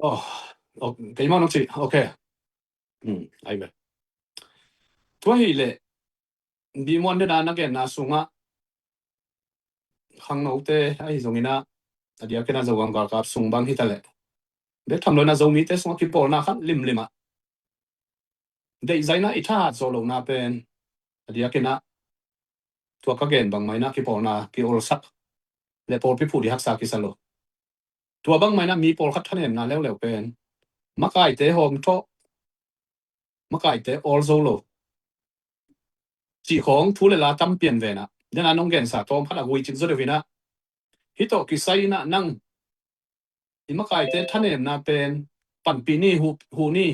Oh, oh, keimah nong ci. Ok. Hmm, ai ve. Tua hi leh Bimuan dena na genna sungah khangnote ahi zongin ah a diakin ah Zogam galkap sung bang hi taleh, bek tham loin ah Zomite sungah kipawlna khat limlim ah deihzah in ah i thahat zawh lohna pen a diakin ah tua ka gen bang mah in ah kipawlna kiolsak le pawlpi phuh ding haksa kisa lo. Tua bang mah in ah mi pawlkhat thanemna leuleu pen makaite hawm thawh, makaite awl zo lo cih khawng thu le la tam pian ve in ah, dena nong gensa tawm khat a gui cik zaw deuh in ah, hih tawh kisai in ah nang i makaite thanemna pen panpih ni, huh, huh ni,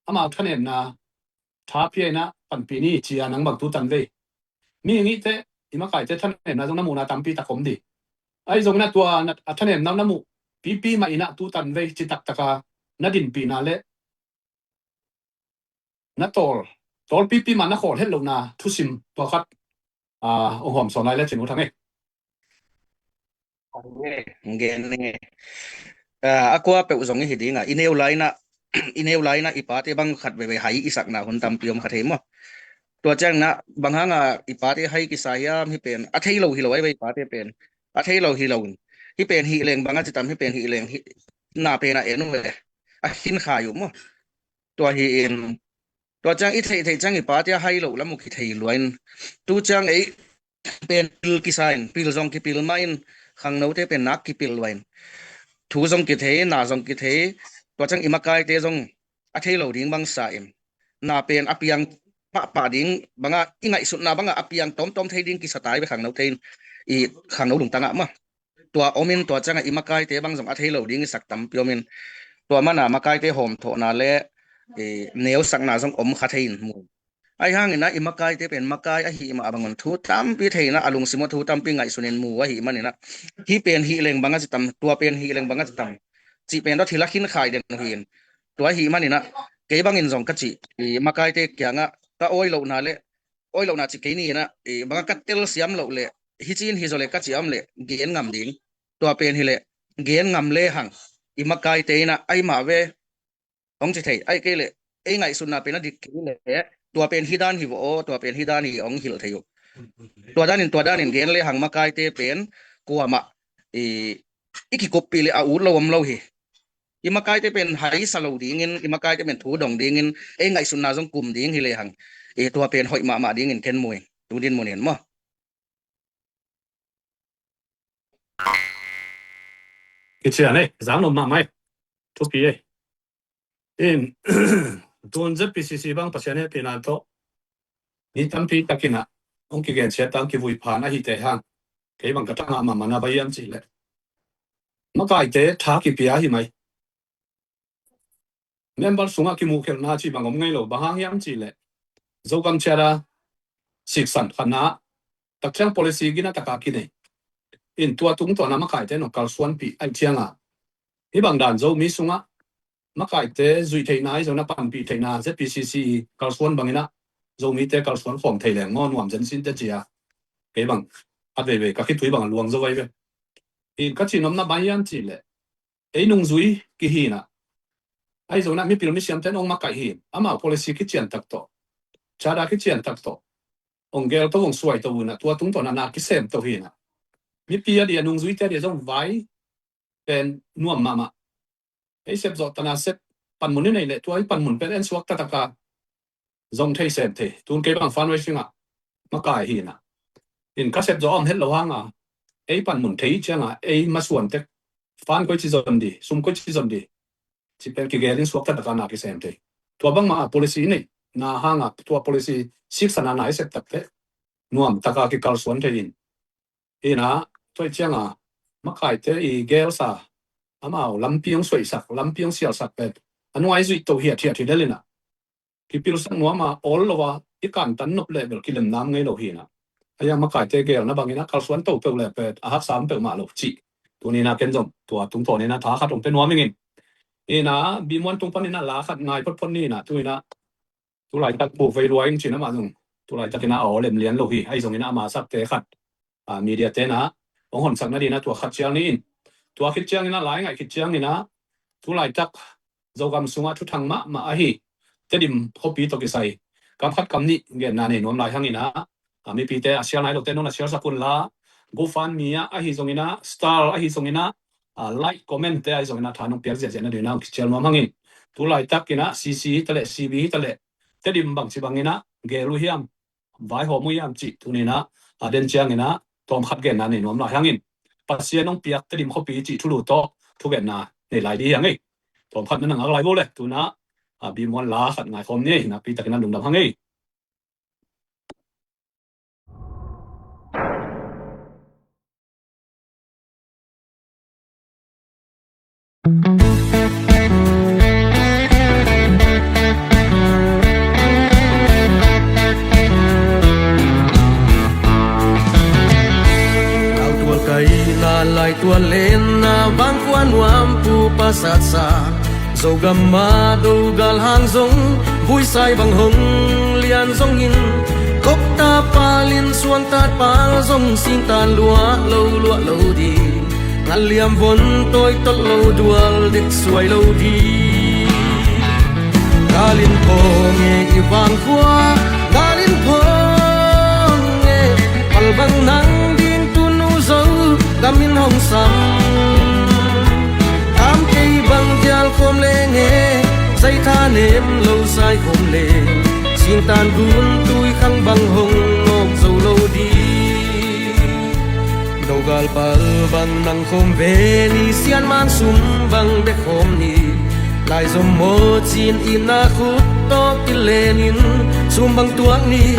amau thanemna tha pia in ah panpih ni ci-a nang bang tu tanvei. Mihing i hih teh i makaite thanemna zong na muhna tampi tak om ding. Ahi zongin ah tua na, a thanemna na muh pipi mah in ah tu tanvei ci taktak a na dinpihna le na tawl, tawl pipi mah na khawl het lohna thusim tua khat, ah, hong hawm sawn lai le cin uh thang ei. Gen nge. Ah, a kua peuh zong i hi ding a, i neu lai in ah, i neu lai in ah i pate bang khat veivei hai i sakna hun tampi om kha thei maw. Tua ciangin ah bang hang a i pate hai kisa hiam, hih pen a thei lo hi lo, ai ve, i pate pen a thei lo hi lo in, hih pen hih leng bang a ci tam, hih pen hih leng, hih na pen a en uh ve, a khin khai uh maw. Tua hi in, tua ciang i theih theih ciang i pate a hai loh lam uh kithei lua in, tu ciang ei pen pil kisa in, pil zong kipil mah in, khangnote pen nak kipil lua in, thu zong kithei, na zong kithei. Tua ciang i makaite zong a thei lo ding bang sa in, na pen a piang pahpah ding bang a, i ngaihsutna bang a a piang tawmtawm thei ding kisa tai ve khangnote in, i khangno lungtang ah maw. Tua om in, tua ciang a i makaite bang zong a thei lo ding i sak tampi om in, tua man a makaite hawmthawhna le, eh, neusakna zong om kha thei in mu. Ahi hangin ah i makaite pen makai ahih mah bang un thu tampi thei in ah, a lungsim ah thu tampi ngaihsun in mu ahih manin ah, hih pen hih leng bang a ci tam, tua pen hih leng bang a ci tam cih pen tawh thil a khin khai den uh hi in. Tua ahih manin ah kei bangin zong ka cih, i makaite kiangah ka awi lohna le, awi lohna cih kei ni in ah, i bang a ka telsiam loh le, hi ci in hi zaw le ka ci a om le gen ngam ding. Tua pen hi leh gen ngam le hang, i makaite in ah, ai mah ve, hong ci thei, ai kei leh ei ngaihsutna pen a dik kei leh tua pen hi dan hi vaw aw, tua pen hi dan hi, hong hilh thei uh. Tua danin, tua danin gen le hang, makaite pen kuamah i, i kikuppih le a ut lo om lo hi. I makaite pen haisa lo dingin, i makaite pen thu dong dingin, ei ngaihsutna zong kum ding hi le hang, I tua pen hoih mahmah dingin ken mu in, tu dinmun in maw. Kician ei, zang nop mahmah ei. Thupi ei. In, tun Z P C C bang Pasian hehpihna tawh mi tampi takin ah hong kigen ciat tang kivui phan ahite hang, kei bang ka tangah mahmah na bang hiam cih leh, makaite tha kipia hi mai. Member sungah kimuhkhelhna cih bang om ngei lo, bang hang hiam cih leh Zogam ciat a siksan khatna, takciang policy gina taka kinei in, tua tungtawn a makaite nong kalsuanpih ahih ciangin, hih bang dan Zomi sungah makaite zuih theihna, ahi zongin a panpih theihna, Z P C C kalsuan bangin ah Zomite kalsuan khawm thei leng maw nuam zen sin te ci a, kei bang a veivei ka khitui bang a luang zo vei ve. In ka cih nopna bang hiam cih leh, ei nungzui kihi in ah, ahi zongin ah mipil misiamte in hong makaih hi in, amau policy kician tak tawh, charter kician tak tawh hong gel to, hong suai to uh in ah, tua tungtawn a na kisem to hi in ah, mipi a dia, nungzuite a dia zong vai pen nuam mahmah. Ei sep zawh tana sep panmun i neih leh, tua i panmun pen en suak taktak a zong thei sem thei. Tun kei bang fundraising ah makai hi in ah, in ka sep zawh a om het lo hang a, ei panmun thei ciangin ei masuan tek, fund koi ci zon di, sum koi ci zon di, ci pen kigel in suak taktak a na kisem thei. Tua bangmah a policy i neihna hang a, tua policy siksan a na i sep tak teh nuam tak a kikalsuan thei in. In ah, tua ahih ciangin makaite i gelsa, amau lampi hong suaisak, lampi hong sialsak pen a nuai zuih to hiathiat hi lel in ah, kipilsak nuam a, awl lo a, i kantan nop leh bel kilem nam ngei lo hi in ah, ahi a makaite gelna bangin ah kalsuan to peuh leh pen a haksa om peuhmah lo cih tuni in ah ken zong tua tungtawn in ah tha khat hong pia nuam ing in. In ah, Bimuan tung panin ah la khat ngai photphot ni in ah, tu in ah, tu laitak buk vei lua ing cin, amah zong tu laitakin ah a aw lem lian lo hi. Ahi zongin ah a masakte khat, a, media te in ah hong honsak nadingin ah tua khat cial ni in. Tua khit ciangin ah, la i ngaih khit ciangin ah, tu laitak Zogam sungah thuthang mahmah ahi Tedim khuapi tawh kisai kam khat kam nih genna nei nuam lai hangin ah, a, mipite a sial nai lote nong na sialsak un la, GoFundMe ah ahi zongin ah, Star ahi zongin ah, a, like, comment te ahi zongin ah tha nong piak ziahziah nadingin ah hong kicial nuam hangin. Tu laitakin ah C C hi ta leh, C B hi ta leh, Tedim bangci bangin ah gel uh hiam, vaihawm uh hiam cih tuni in ah, a, den ciangin ah tawmkhat genna nei nuam lai hangin, Pasian hong piak Tedim khuapi cih thulu tawh thugenna nei lai ding hi hang ei. Tawmkhat na na ngak lai vo leh, tu in ah, a, Bimuan la khat ngaikhawm ni ei, nakpi takin ah lungdam hang ei. Lautual kaihna, laitual lenna, bangkua nuam pu pasatsa, Zogam ah dogal hang zong buisai bang hong lian zongin, kop ta pal in suan tat pal zong singtan luah lo, luah lo ding. Ngal liam von tawi tot lo, dual dek suai lo ding. Gal in phawng e i vangkhua, gal in phawng e. Pal bang nang ding tunu Zogam in hong sam. Kam kei bang dial khawm leng e, zaitha nem lo sai khawm leng, singtan gun tui khang bang hong nawk zo lo ding. Dogal pal bang nang khawm ve ni, sian man sum bang bek khawm ni. Laizom maw cin i na khut tawh kilen in, sum bang tuak ni.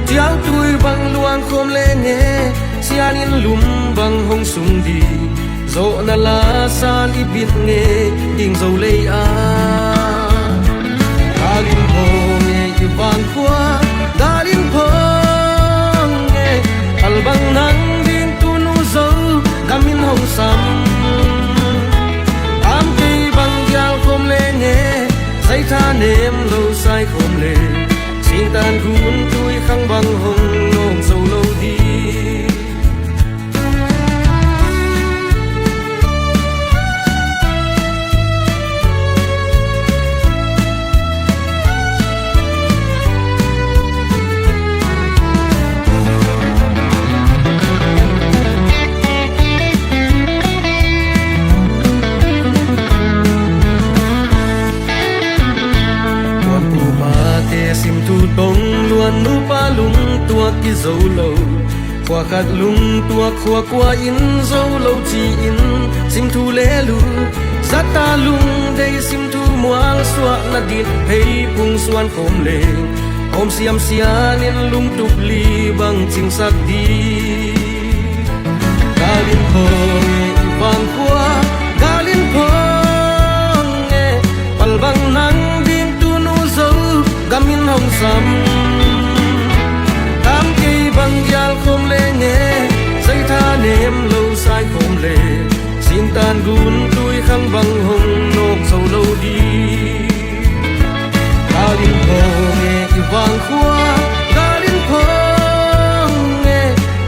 Ciautui bang luang khawm leng e, sian in lum bang hong sung ding. Zawhna la san i bit ngei ding Zo lei ah. Gal in phawng e i vangkhua, gal in phawng e. Pal bang nang ding tunu Zogam in hong sam. Kam kei bang dial khawm leng e, zaitha nem lo sai khawm leng, singtan gun tui khang bang hong nawk zo lo ding. Tuan pu mate simthu tong luan zo lo. Khua khat lungtuak khua kua in zo lo ci-in sim thu le lu. Zata lungdei sim thu mualsuah nadin hei pung suan khawm le. Hawm siamsian in lungtup li bang cingsak di. Galin khawng e i vang khua, galin khawng e, palbang nang ding tunu zo gamin hong sam. Kam kei bang gial khawm le nge, zaitha nem lo sai khawm le, singtan gun tui khang bang hong nawk zo lo di. Galin khawng e i vang khua, galin khawng e,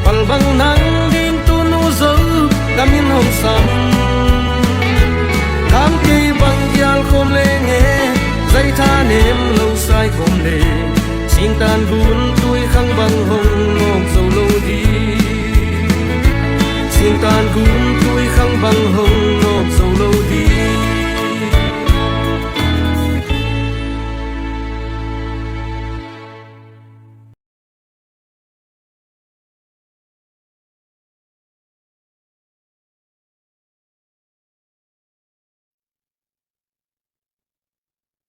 palbang nang ding tunu zo gamin hong sam. Kam kei bang gial khawm le nge, zaitha nem lo sai khawm le, singtan gun tui khang bang hong nawk zo lo di. Singtan gun tui khang bang hong nawk zo lo di.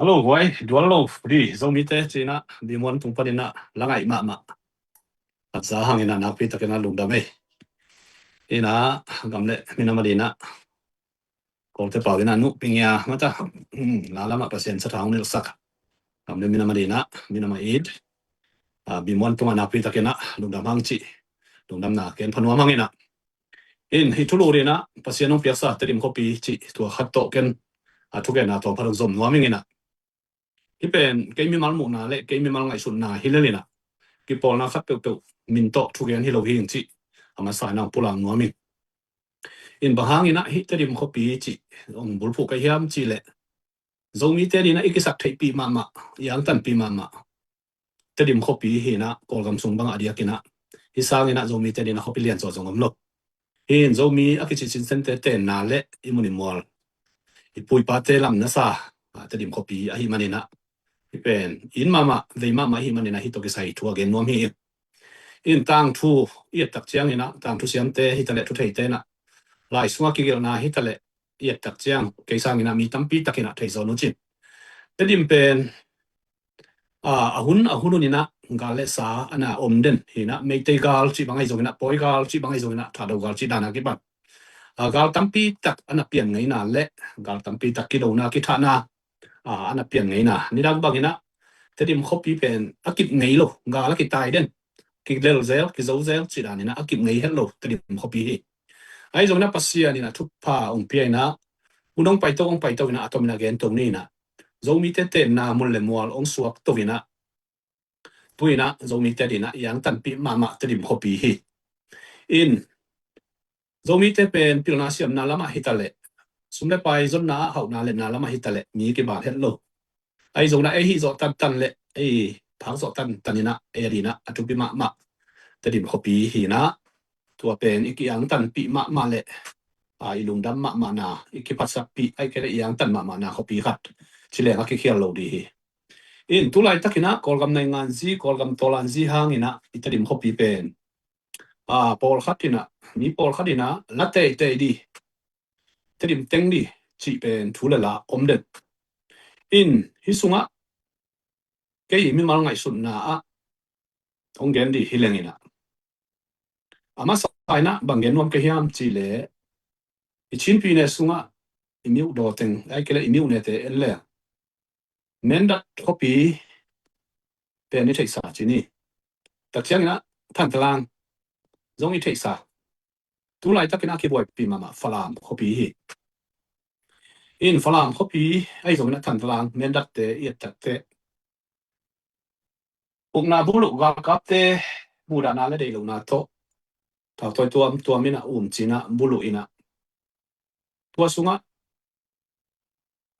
Hello, guai, dual lo, di, Zomite, cina, di muan tung panin a, langai mahmah. Atsa hangin a nakpi takin a lungdam ei. Ina, gamle, minam a dina. Kawlte pau ina nu pingia mata. Hmm, na lama Pasian sa thang nil sak. Gamle minam a dina, minam a id. A, bimuan tunga nakpi takin a, lungdam hang ci. Lungdam na ken phanuam hang ina. In, hi thulu dina, Pasian hong piaksa, Tedim khuapi ci, tua khat tawh ken, a thugen a tua pha zom nuam ing ina. Hi pen, kei mimal muhna le, kei mimal ngaihsutna hi lel ina. Kipawlna khat peuhpeuh, min tawh thugen hi lo hi ing ci. A masa ina pulang nuam ing. In bang hang ina hi Tedim khuapi ci, ong bulphuh ka hiam ci le. Zomite dina i kisaktheihpih mahmah, i angtanpih mahmah. Tedim khuapi hi ina, Kawlgam sung bang a diak ina. Hi sang ina Zomite dina khuapi lian zaw zong om lo. Hi in Zomi a kici cinsente tenna le i mun i mual. I pu i pate lam nasa, a, Tedim khuapi ahi man ina. Hi pen, in mahmah, vei mahmah ahi man ina, hi tawh kisai thu a gen nuam hi. In tangthu, i et tak ciang ina, tangthu siamte, hi ta le thu theite ina. Lai sunga kigelhna, hi ta le, i et tak ciang, kei sang ina, mi tampi tak ina, thei zaw nu cin. Tedim pen, a, a hun, a hun hun ina, gal le sa, ana om den, hi ina, Meitei gal, ci bang ahi zong ina, Pawi gal, ci bang ahi zong ina, Thado gal, ci dana kipan. A, gal tampi tak, ana pian ngeina le, gal tampi tak, kidona, kithahna, a, ana pian ngeina. Nidang bang ina, Tedim khuapi pen, a kip ngei lo, gal a kitai den. Kilel zel, kizo zel, ci dan ina, a kip ngei het lo, Tedim khuapi hi. Ahi zong ina Pasian ina, thupha ong pia ina, hun ong paito, ong paito ina, a tom ina gen to ni ina. Zomite tenna mun le mual ong suak to ina. Tu ina, Zomite dina, i angtanpih mahmah Tedim khuapi hi. In, Zomite pen pilna siamna lama hi ta le. Sum le pai zonna a hauhna le na lama hi ta le. Mi kibal het lo. Ahi zong ina ei hi zawh tantan le. Ei phak zawh tantan ina. Ei a dina a thupi mahmah. Tedim khuapi hi ina. Tua pen i ki angtanpih mahmah le. A i lungdam mahmahna. I kiphatsakpih. Ai kei le i angtan mahmahna khuapi khat. Ci leng a kikhial lo di hi. In tulai tak ina Kawlgam nainganzi, Kawlgam tawlanzi hang ina. I Tedim khuapi pen. A, pawlkhat ina, mi pawlkhat ina, la teitei di. Tedim teng di, cih pen thu le la om den. In, hi sungah, kei mimal ngaihsutna ah, hong gen di hi leng ina. A masa ina, bang gen nuam ka hiam cih le, i Chin pyine sungah, i miuh daw teng, ai kei le i miuh nete en le. Mindat khuapi pen i theihsa ci ni. Tak ciang ina Thantlang zong i theihsa. Tulai tak ina a kibuaipi mahmah Falam khuapi hi. In Falam khuapi ahi zong ina Thantlang, Mindat te, i et tak te. Ukna buluh galkapte muhdahna le deih lohna tawh. Thautawi tuamtuam ina um cina buluh ina. Tua sungah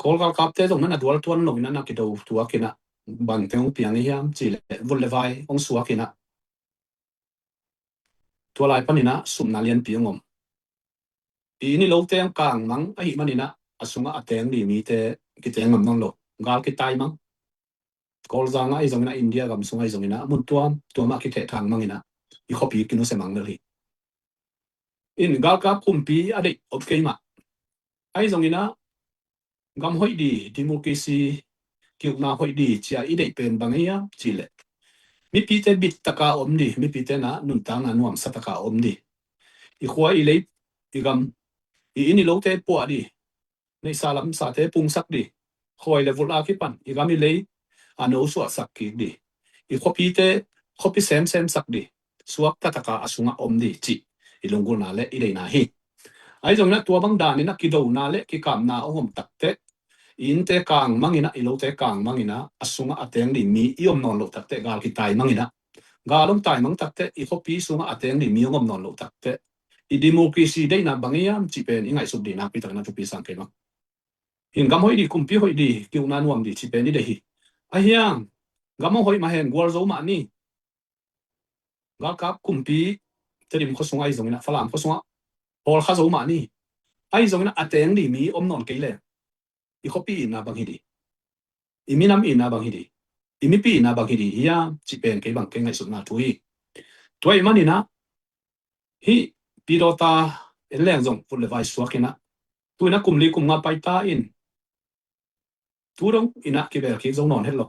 Kawl galkapte zong na na dual tuan lo ina na kido tuak ina bangte hong piang i hiam cih le vun le vai hong suak ina. Tua lai pan ina supna lianpi hong om. I inn i lote hong kang mang ahih man ina a sungah a teng di mite kiteng ngam mang lo. Gal kitai mang. Kawlzang ah ahi zongin ah, India gam sung ahi zongin ah, mun tuamtuam ah kithehthang mangin ah, i khuapi kinusia mang lel hi. In galkap kumpi a deih om kei mah. Ahi zongin ah, gam hoih di, democracy, kiukna hoih di ci-a i deih pen bang hiam cih leh, mipite bittaka om di, mipite in ah nuntakna nuamsataka om di. I khua i lei, i gam, i inn i lote puah di, neihsa lamsate pungsak di, khawi le vulh a kipan i gam i lei a nosuahsak kik di, i khuapite khuapi semsemsak di, suakta taka a sungah om di cih i lunggulhna le i deihna hi. Ahi zongin ah tua bang danin ah kidona le kikapna hong om takteh, i innte kang mangin ah, i lote kang mangin ah, a sungah a teng di mi i om nawn loh takteh gal kitai mangin ah, gal hong tai mang takteh i khuapi sungah a teng di mi hong om nawn loh takteh, i democracy deihna bang hiam cih pen i ngaihsut di nakpi takin ah thupi sa ing kei bang. In gam hoih di, kumpi hoih di, kiukna nuam di cih pen i deih hi. Ahi hang, gam hong hoih mah hen gualzo mah ni. Galkap kumpi Tedim khua sungah ahi zongin ah, Falam khua sungah hawlkha zo mah ni. Ahi zongin ah a teng di mi om nawn kei leh, i khuapi itna bang hi di, i minam itna bang hi di, i mipi itna bang hi di hiam cih pen kei bang kei ngaihsutna thu hi. Tua ahih manin ah, hih Pi Dawta en leng zong vut le vai suak in ah, tu in ah kum li kum nga pai ta in, tu dong in ah kibel kik zo nawn het lo.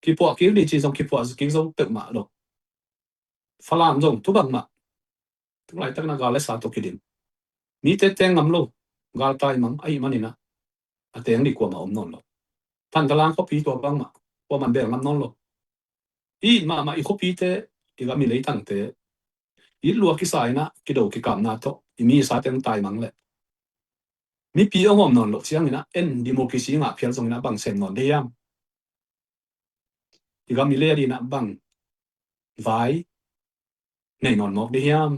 Kipuah kik di ci zong kipuah kik zo peuhmah lo. Falam zong tu bang mah. Tu laitak in ah gal le sa tawh kidim. Mite teng ngam lo, gal tai mang ahih manin ah, a teng di kuamah om nawn lo. Thantlang khuapi tua bang mah, kuamah bel ngam nawn lo. I it mahmah i khuapite, i gam i leitangte, i it lua kisa in ah, kido kikapna tawh i misa teng tai mang leh, mipi hong om nawn loh ciangin ah, en democracy ngah phial zongin ah bang sem nawn ding hiam? I gam i lei adingin ah bang vai nei nawn mawk ding hiam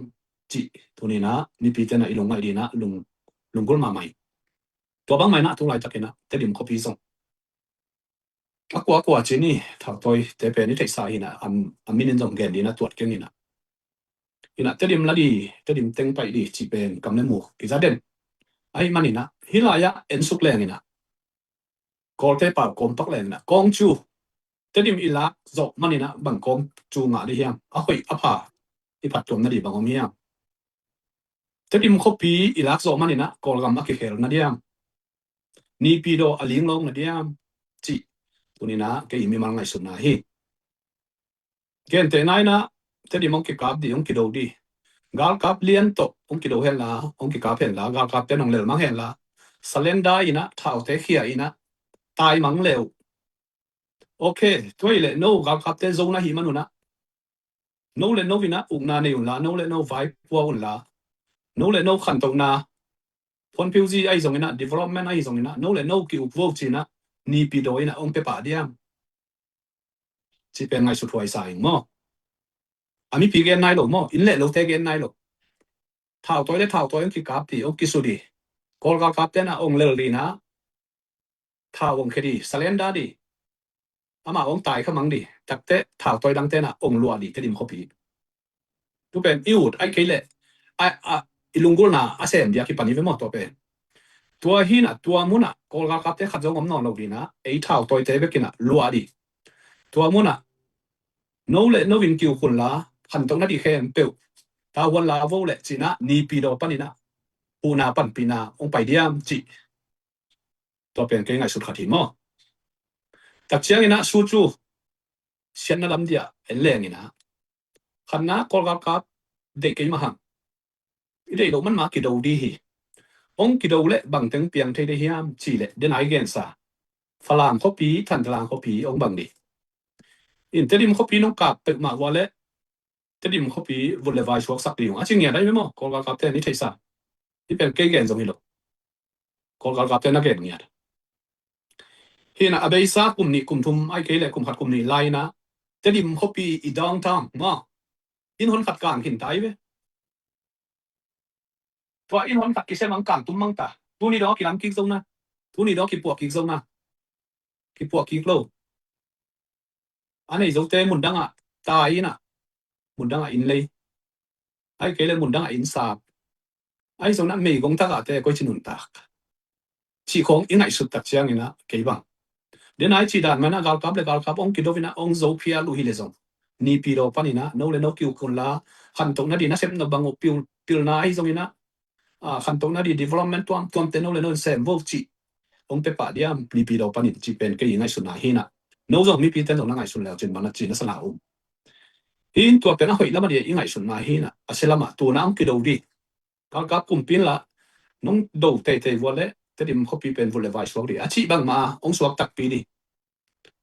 cih tuni in ah mipite in ah i lungngaih dingin ah lung, lunggulh mahmah hi. Tua bang mah in ah tu laitakin ah Tedim khuapi zong a kua a kua ci ni, thautawite pen i theihsa hi in ah, a, a min in zong gen dingin ah tuat keng in ah. In ah Tedim la di, Tedim teng paih di cih pen kam le mu kiza den. Ahih manin ah hih lai-ah en suk leng in ah, Kawlte pau kawmpak leng in ah, Kawngcu, Tedim i lak zawh manin ah bang Kawngcu ngah ding hiam? A hoih a pha i phattuamna di bang om hiam? Tedim khuapi i lak zawh manin ah Kawlgam a kikhelna diam, Naypyidaw a ling lo na diam cih tuni in ah kei i mimal ngaihsutna hi. Gentehna in ah, Tedim hong kikap di, hong kido di. Galkap lian tawh hong kido hen la, hong kikap hen la, galkapte in hong lelmang hen la, surrender in ah, thaute khia in ah, taimang le uh. Ok, tua hi leh no galkapte zo na hih man un ah, no le no in ah ukna nei un la, no le no vai pua un la, no le no khantohna, phonphiuzi ahi zongin ah, development ahi zongin ah, no le no ki-uk vo ci-in ah, Naypyidaw in ah hong pia pah diam cih pen ngaihsut huai sa ing maw. A mipi gen nai lo maw, inn le lote gen nai lo. Thautawi le thautawi hong kikap di, hong kisu di. Kawl galkapte in ah hong lel di in ah, thau hong khia di, surrender di. Amau hong tai kha mang di. Takteh thautawi dangte in ah hong luah di, Tedim khuapi. Tu pen i ut, ahih kei leh a, a, i lunggulhna a sem di a kipan hi ve maw, tua pen. Tua hi in ah, tua mun ah Kawl galkapte khat zong om nawn lo di in ah, ei thautawite bek in ah luah di. Tua mun ah no le no in ki-uk un la, khantohna di khempeuh tavuan la vo leh ci-in ah, Naypyidaw panin ah huhna panpihna hong pai diam cih, tua pen kei ngaihsut khat hi maw. Tak ciangin ah Suu Kyi siatna lam di ah en leng in ah, khatna, Kawl galkap deih kei mah hang. I deih loh man mah kido di hi. Hong kido leh bang teng piang thei ding hiam cih leh, den a i gensa, Falam khuapi, Thantlang khuapi hong bang di. In Tedim khuapi nong kap peuhmah uh leh, Tedim khuapi vut le vai suaksak ding uh a ci ngiat ahi ve maw, Kawl galkapte in i theihsa. Hih pen kei gen zong hi lo. Kawl galkapte na gen ngiat. Hi in ah, a beisa kum nih kum thum, ahih kei leh kum khat kum nih lai in ah, Tedim khuapi i downtown maw, inn hon khat kang khin ta hi ve. Tua inn hon khat kisia mang, kang tum mang ta. Tuni dong a kilam kik zo na. Tuni dong a kipuah kik zo na. Kipuah kik lo. A nei zote mun dang ah tai in ah, mun dang ah inn lei, ahih kei leh mun dang ah inn sap, ahi zongin ah meigong tagahte koici nuntak cih khawng i ngaihsut tak ciangin ah, kei bang Dena i cih dan mah inah galkap le galkap hong kido inah hong zo phial uh hi le zong, Naypyidaw paninah no le no ki-uk unla, khantohna dih nasep nop bang uh pil, pilna ahi zonginah, a, khantohna dih development tuamtuamte no le no sem vo cih hong pia pah diam Naypyidaw panin cih pen kei i ngaihsutna hinah. No zong mipite zong na ngaihsun leu cin bang na cih na sana um. Hi in tua pen a hoih lam a dih i ngaihsutna hinah, a sia lamah tuna hong kido dih. Galkap kumpi in lah nong do teitei vua le Tedim khuapi pen vut le vai suak dih a cih bangmah hong suak takpi dih.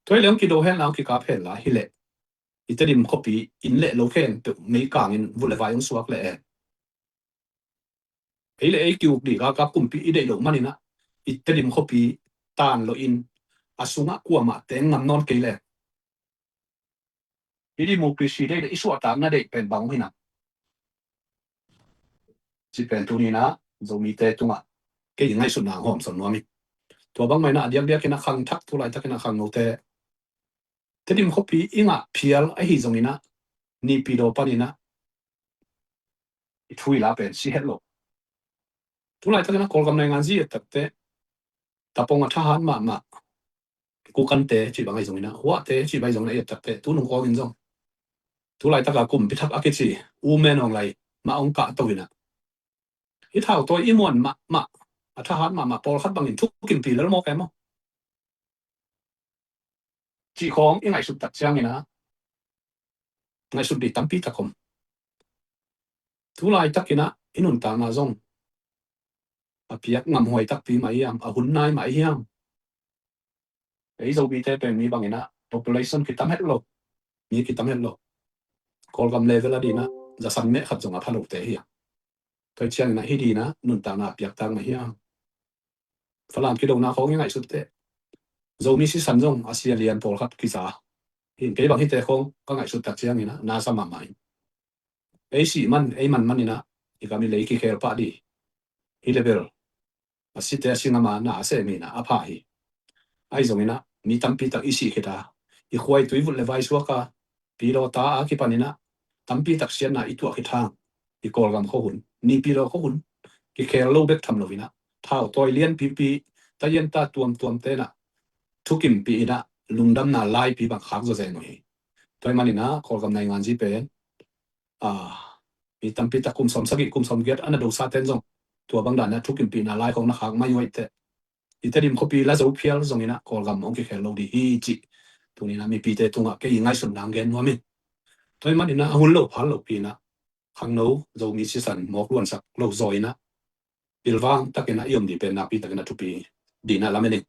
Tua hi le hong kido hen la hong kikap hen la hi leh i Tedim khuapi inn le lo khempeuh meikangin vut le vai hong suak leh e, ei le ei ki-uk dih galkap kumpi i deih loh maninah i Tedim khuapi tan loin a sungah kuamah teng ngam nawn kei le i democracy deih le i suahtakna deih pen bang uh hinah. Ci pen tuninah Zomite tungah kei i ngaihsutna hong hawmsawn nuam hi. Tua bangmah inah a diakdiakinah khangthak tu laitakinah khangnote Tedim khuapi i ngah phial ahi zonginah Naypyidaw paninah i thu i la pen si het lo. Tu laitakinah Kawlgam nainganzi i et takteh Tapong a thahat mahmah Kukante cih bang ahi zonginah, Huahte cih bang ahi zonginah i et takteh tunung kawmin zong tu laitaka kumpi thak a kici U Min Aung Hlaing mah hong kahto inah, i thautawi i muan mahmah a thahat mahmah pawlkhat bangin thukimpih lel mawk e maw cih khawng i ngaihsut tak cianginah ngaihsut dih tampi tak om. Tu laitakinah i nuntakna zong a piak ngamhuai takpi mah hiam, a hun nai mah hiam? Ei Zomite pen mi banginah population kitam het lo, mi kitam het lo. Kawlgam level a dinah za san meh khat zong a pha lote hi a. Tua hi cianginah hi dinah nuntakna a piaktak mah hiam? Falam kidona khawng i ngaihsut teh Zomi sisan zong a sia lian pawlkhat kiza hi. Kei bang hite khawng ka ngaihsut tak cianginah na sa mahmah hi. Ei sih man ei man maninah i kam i lei kikhel pah dih hi le bel a site a singama na a seh minah a pha hi. Ahi zonginah mi tampi tak i sih khit a, i khua i tui vut le vai suak a, pi lawta a kipaninah tampi tak siatna i tuah khit hang i Kawlgam khuahun, Naypyidaw khuahun kikhel lo bek tham loinah thautawi lianpipi, tayianta tuamtuam tenah thukimpih inah lungdamna laipi bang khak zawzen uh hi. Tua hi maninah Kawlgam nainganzi pen a, mi tampi tak kum sawm sagih kum sawm giat a na dosa ten zong tua bang danah thukimpihna lai khawng na khak mai uh ahi teh i Tedim khuapi la zo phial zonginah Kawlgam hong kikhel lo dih hi cih tuninah mipite tungah kei i ngaihsutna hong gen nuam hi. Tua hi maninah a hun lo phal lopi inah khangno Zomi sisan mawk luansak lo zaw inah pilvang takinah i om dih pen nakpi takinah thupi dinah lamen in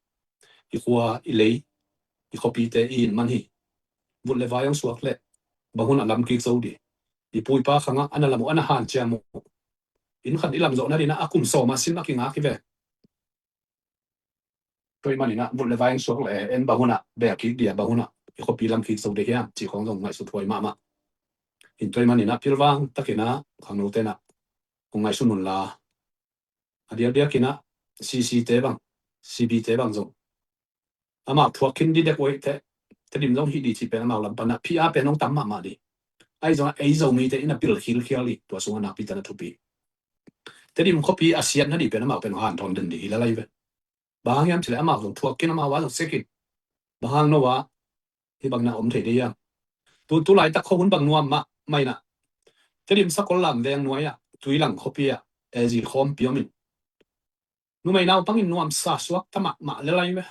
i khua i lei i khuapite i in man hi. Vut le vai hong suak leh bang hunah lam kik zo dih. I pu i pa khangah a na lam uh a na hanciam uh inn khat i lam zawhna dinah a kum sawm a sin a kingak hi ve. Tua hi maninah vut le vai hong suak leh en bang hunah bel kik dih a, bang hunah i khuapi lam kik zo dih hiam cih khawng zong ngaihsut huai mahmah. Hin tua hi maninah pilvang takinah khangno tenah hong ngaihsun unla a diakdiakinah C C te bang, C B te bang zong amau thuak khin dih dek uh ahi teh Tedim zong hih dih cih pen amau lam panah P R pen hong tam mahmah dih. Ahi zongah ei Zomite inah pil khilkhial dih tua sungah nakpi takinah thupi. Tedim khuapi a siatna dih pen amau pen hong hanthawn den dih hi lalai ve. Bang hang hiam cih leh amau zong thuak khin amau a zong sia khin. Bang hang no ah hih bangna om thei dih hiam? Tu, tu laitak khuahun bang nuam mahmah inah Tedim sakol lam veng nuai ah Tuilang khuapi ah A G khawmpi om in numei naupangin nuamsa suak ta mahmah lelai ve.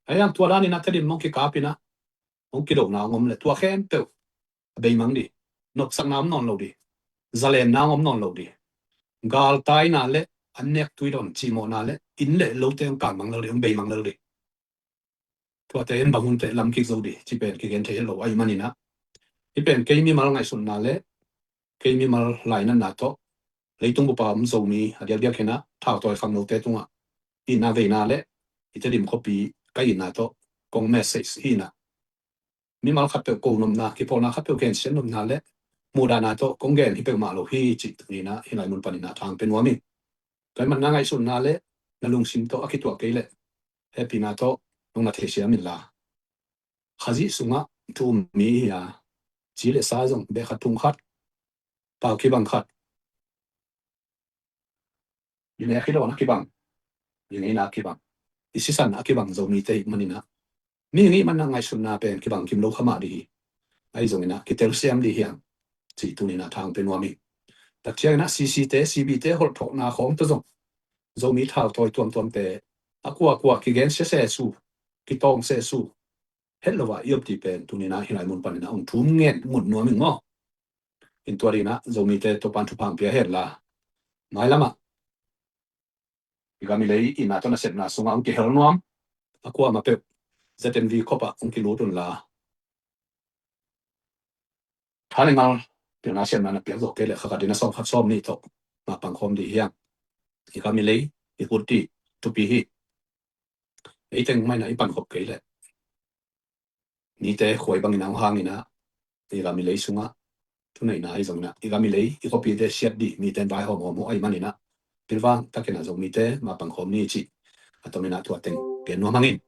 Ahi hang tua daninah Tedim hong kikap inah hong kidona hong om leh tua khempeuh a beimang dih. Nopsakna om nawn lo dih. Zalenna hong om nawn lo dih. Galtaina le an nek tuidon cihmawhna le inn le lote hong kanmang lel dih, hong beimang lel dih. Tuate in bang hun teh lam kik zo dih cih pen kigen thei het lo ahih maninah hih pen kei mimal ngaihsutna le kei mimal lainatna tawh leitung bup a om Zomi a diakdiak hinah thautawi khangnote tungah itna veina le i Tedim khuapi ka itna tawh kong message hinah mimal khatpeuh ko nopna, kipawlna khatpeuh gensiat nopna le muhdahna tawh kong gen hi peuhmah lo hi cih tuninah hih lai mun paninah thang pia nuam hi. Tua hi manah na ngaihsutna le na lungsim tawh a kituak kei leh hehpihna tawh nong na theisiam inla, Khazih sungah thu um mi hi a, ci le sa zong beh khat phung khat, pau kibang khat, i nek i dawn a kibang, i ngeina a kibang, i sisan a kibang Zomite hi maninah Mi ngih man a ngaihsutna pen kibang kim lo kha mah dih hi. Ahi zongin ah kitel siam dih hiam cih tuni in ah thang pe nuam hi. Tak ciangin ah C C te, C B te holh thawhna khawng tawh zong Zomi thautawi tuamtuamte a kuakua kigen sese su, kitawng se su, het lo ah i om dih pen tuni in ah hih lai mun panin ah hong thum ngen ngut nuam ing maw. In tua dih in ah Zomite Topan thupha hong pia hen la, mailam ah i gam i lei i na tawh nasepna sungah hong kihel nuam a kuamah peuh Z N V khop ah hong kilut un la, tha le ngal pilna siamna na piak zawh kei leh kha khat in ah sawm khat sawm nih tawh mah pang khawm dih hiam. I gam i lei i khut dih thupi hi. Ei teng mah in ah i pan khop kei leh mite khuai bangin ah hong hang in ah i gam i lei sungah thuneihna ahi zongin ah i gam i lei i khuapite siat dih mite in vaihawm hawm uh ahih manin ah pilvang takin ah Zomite mah pang khawm ni cih a tomin ah tua teng gen nuam hang ing.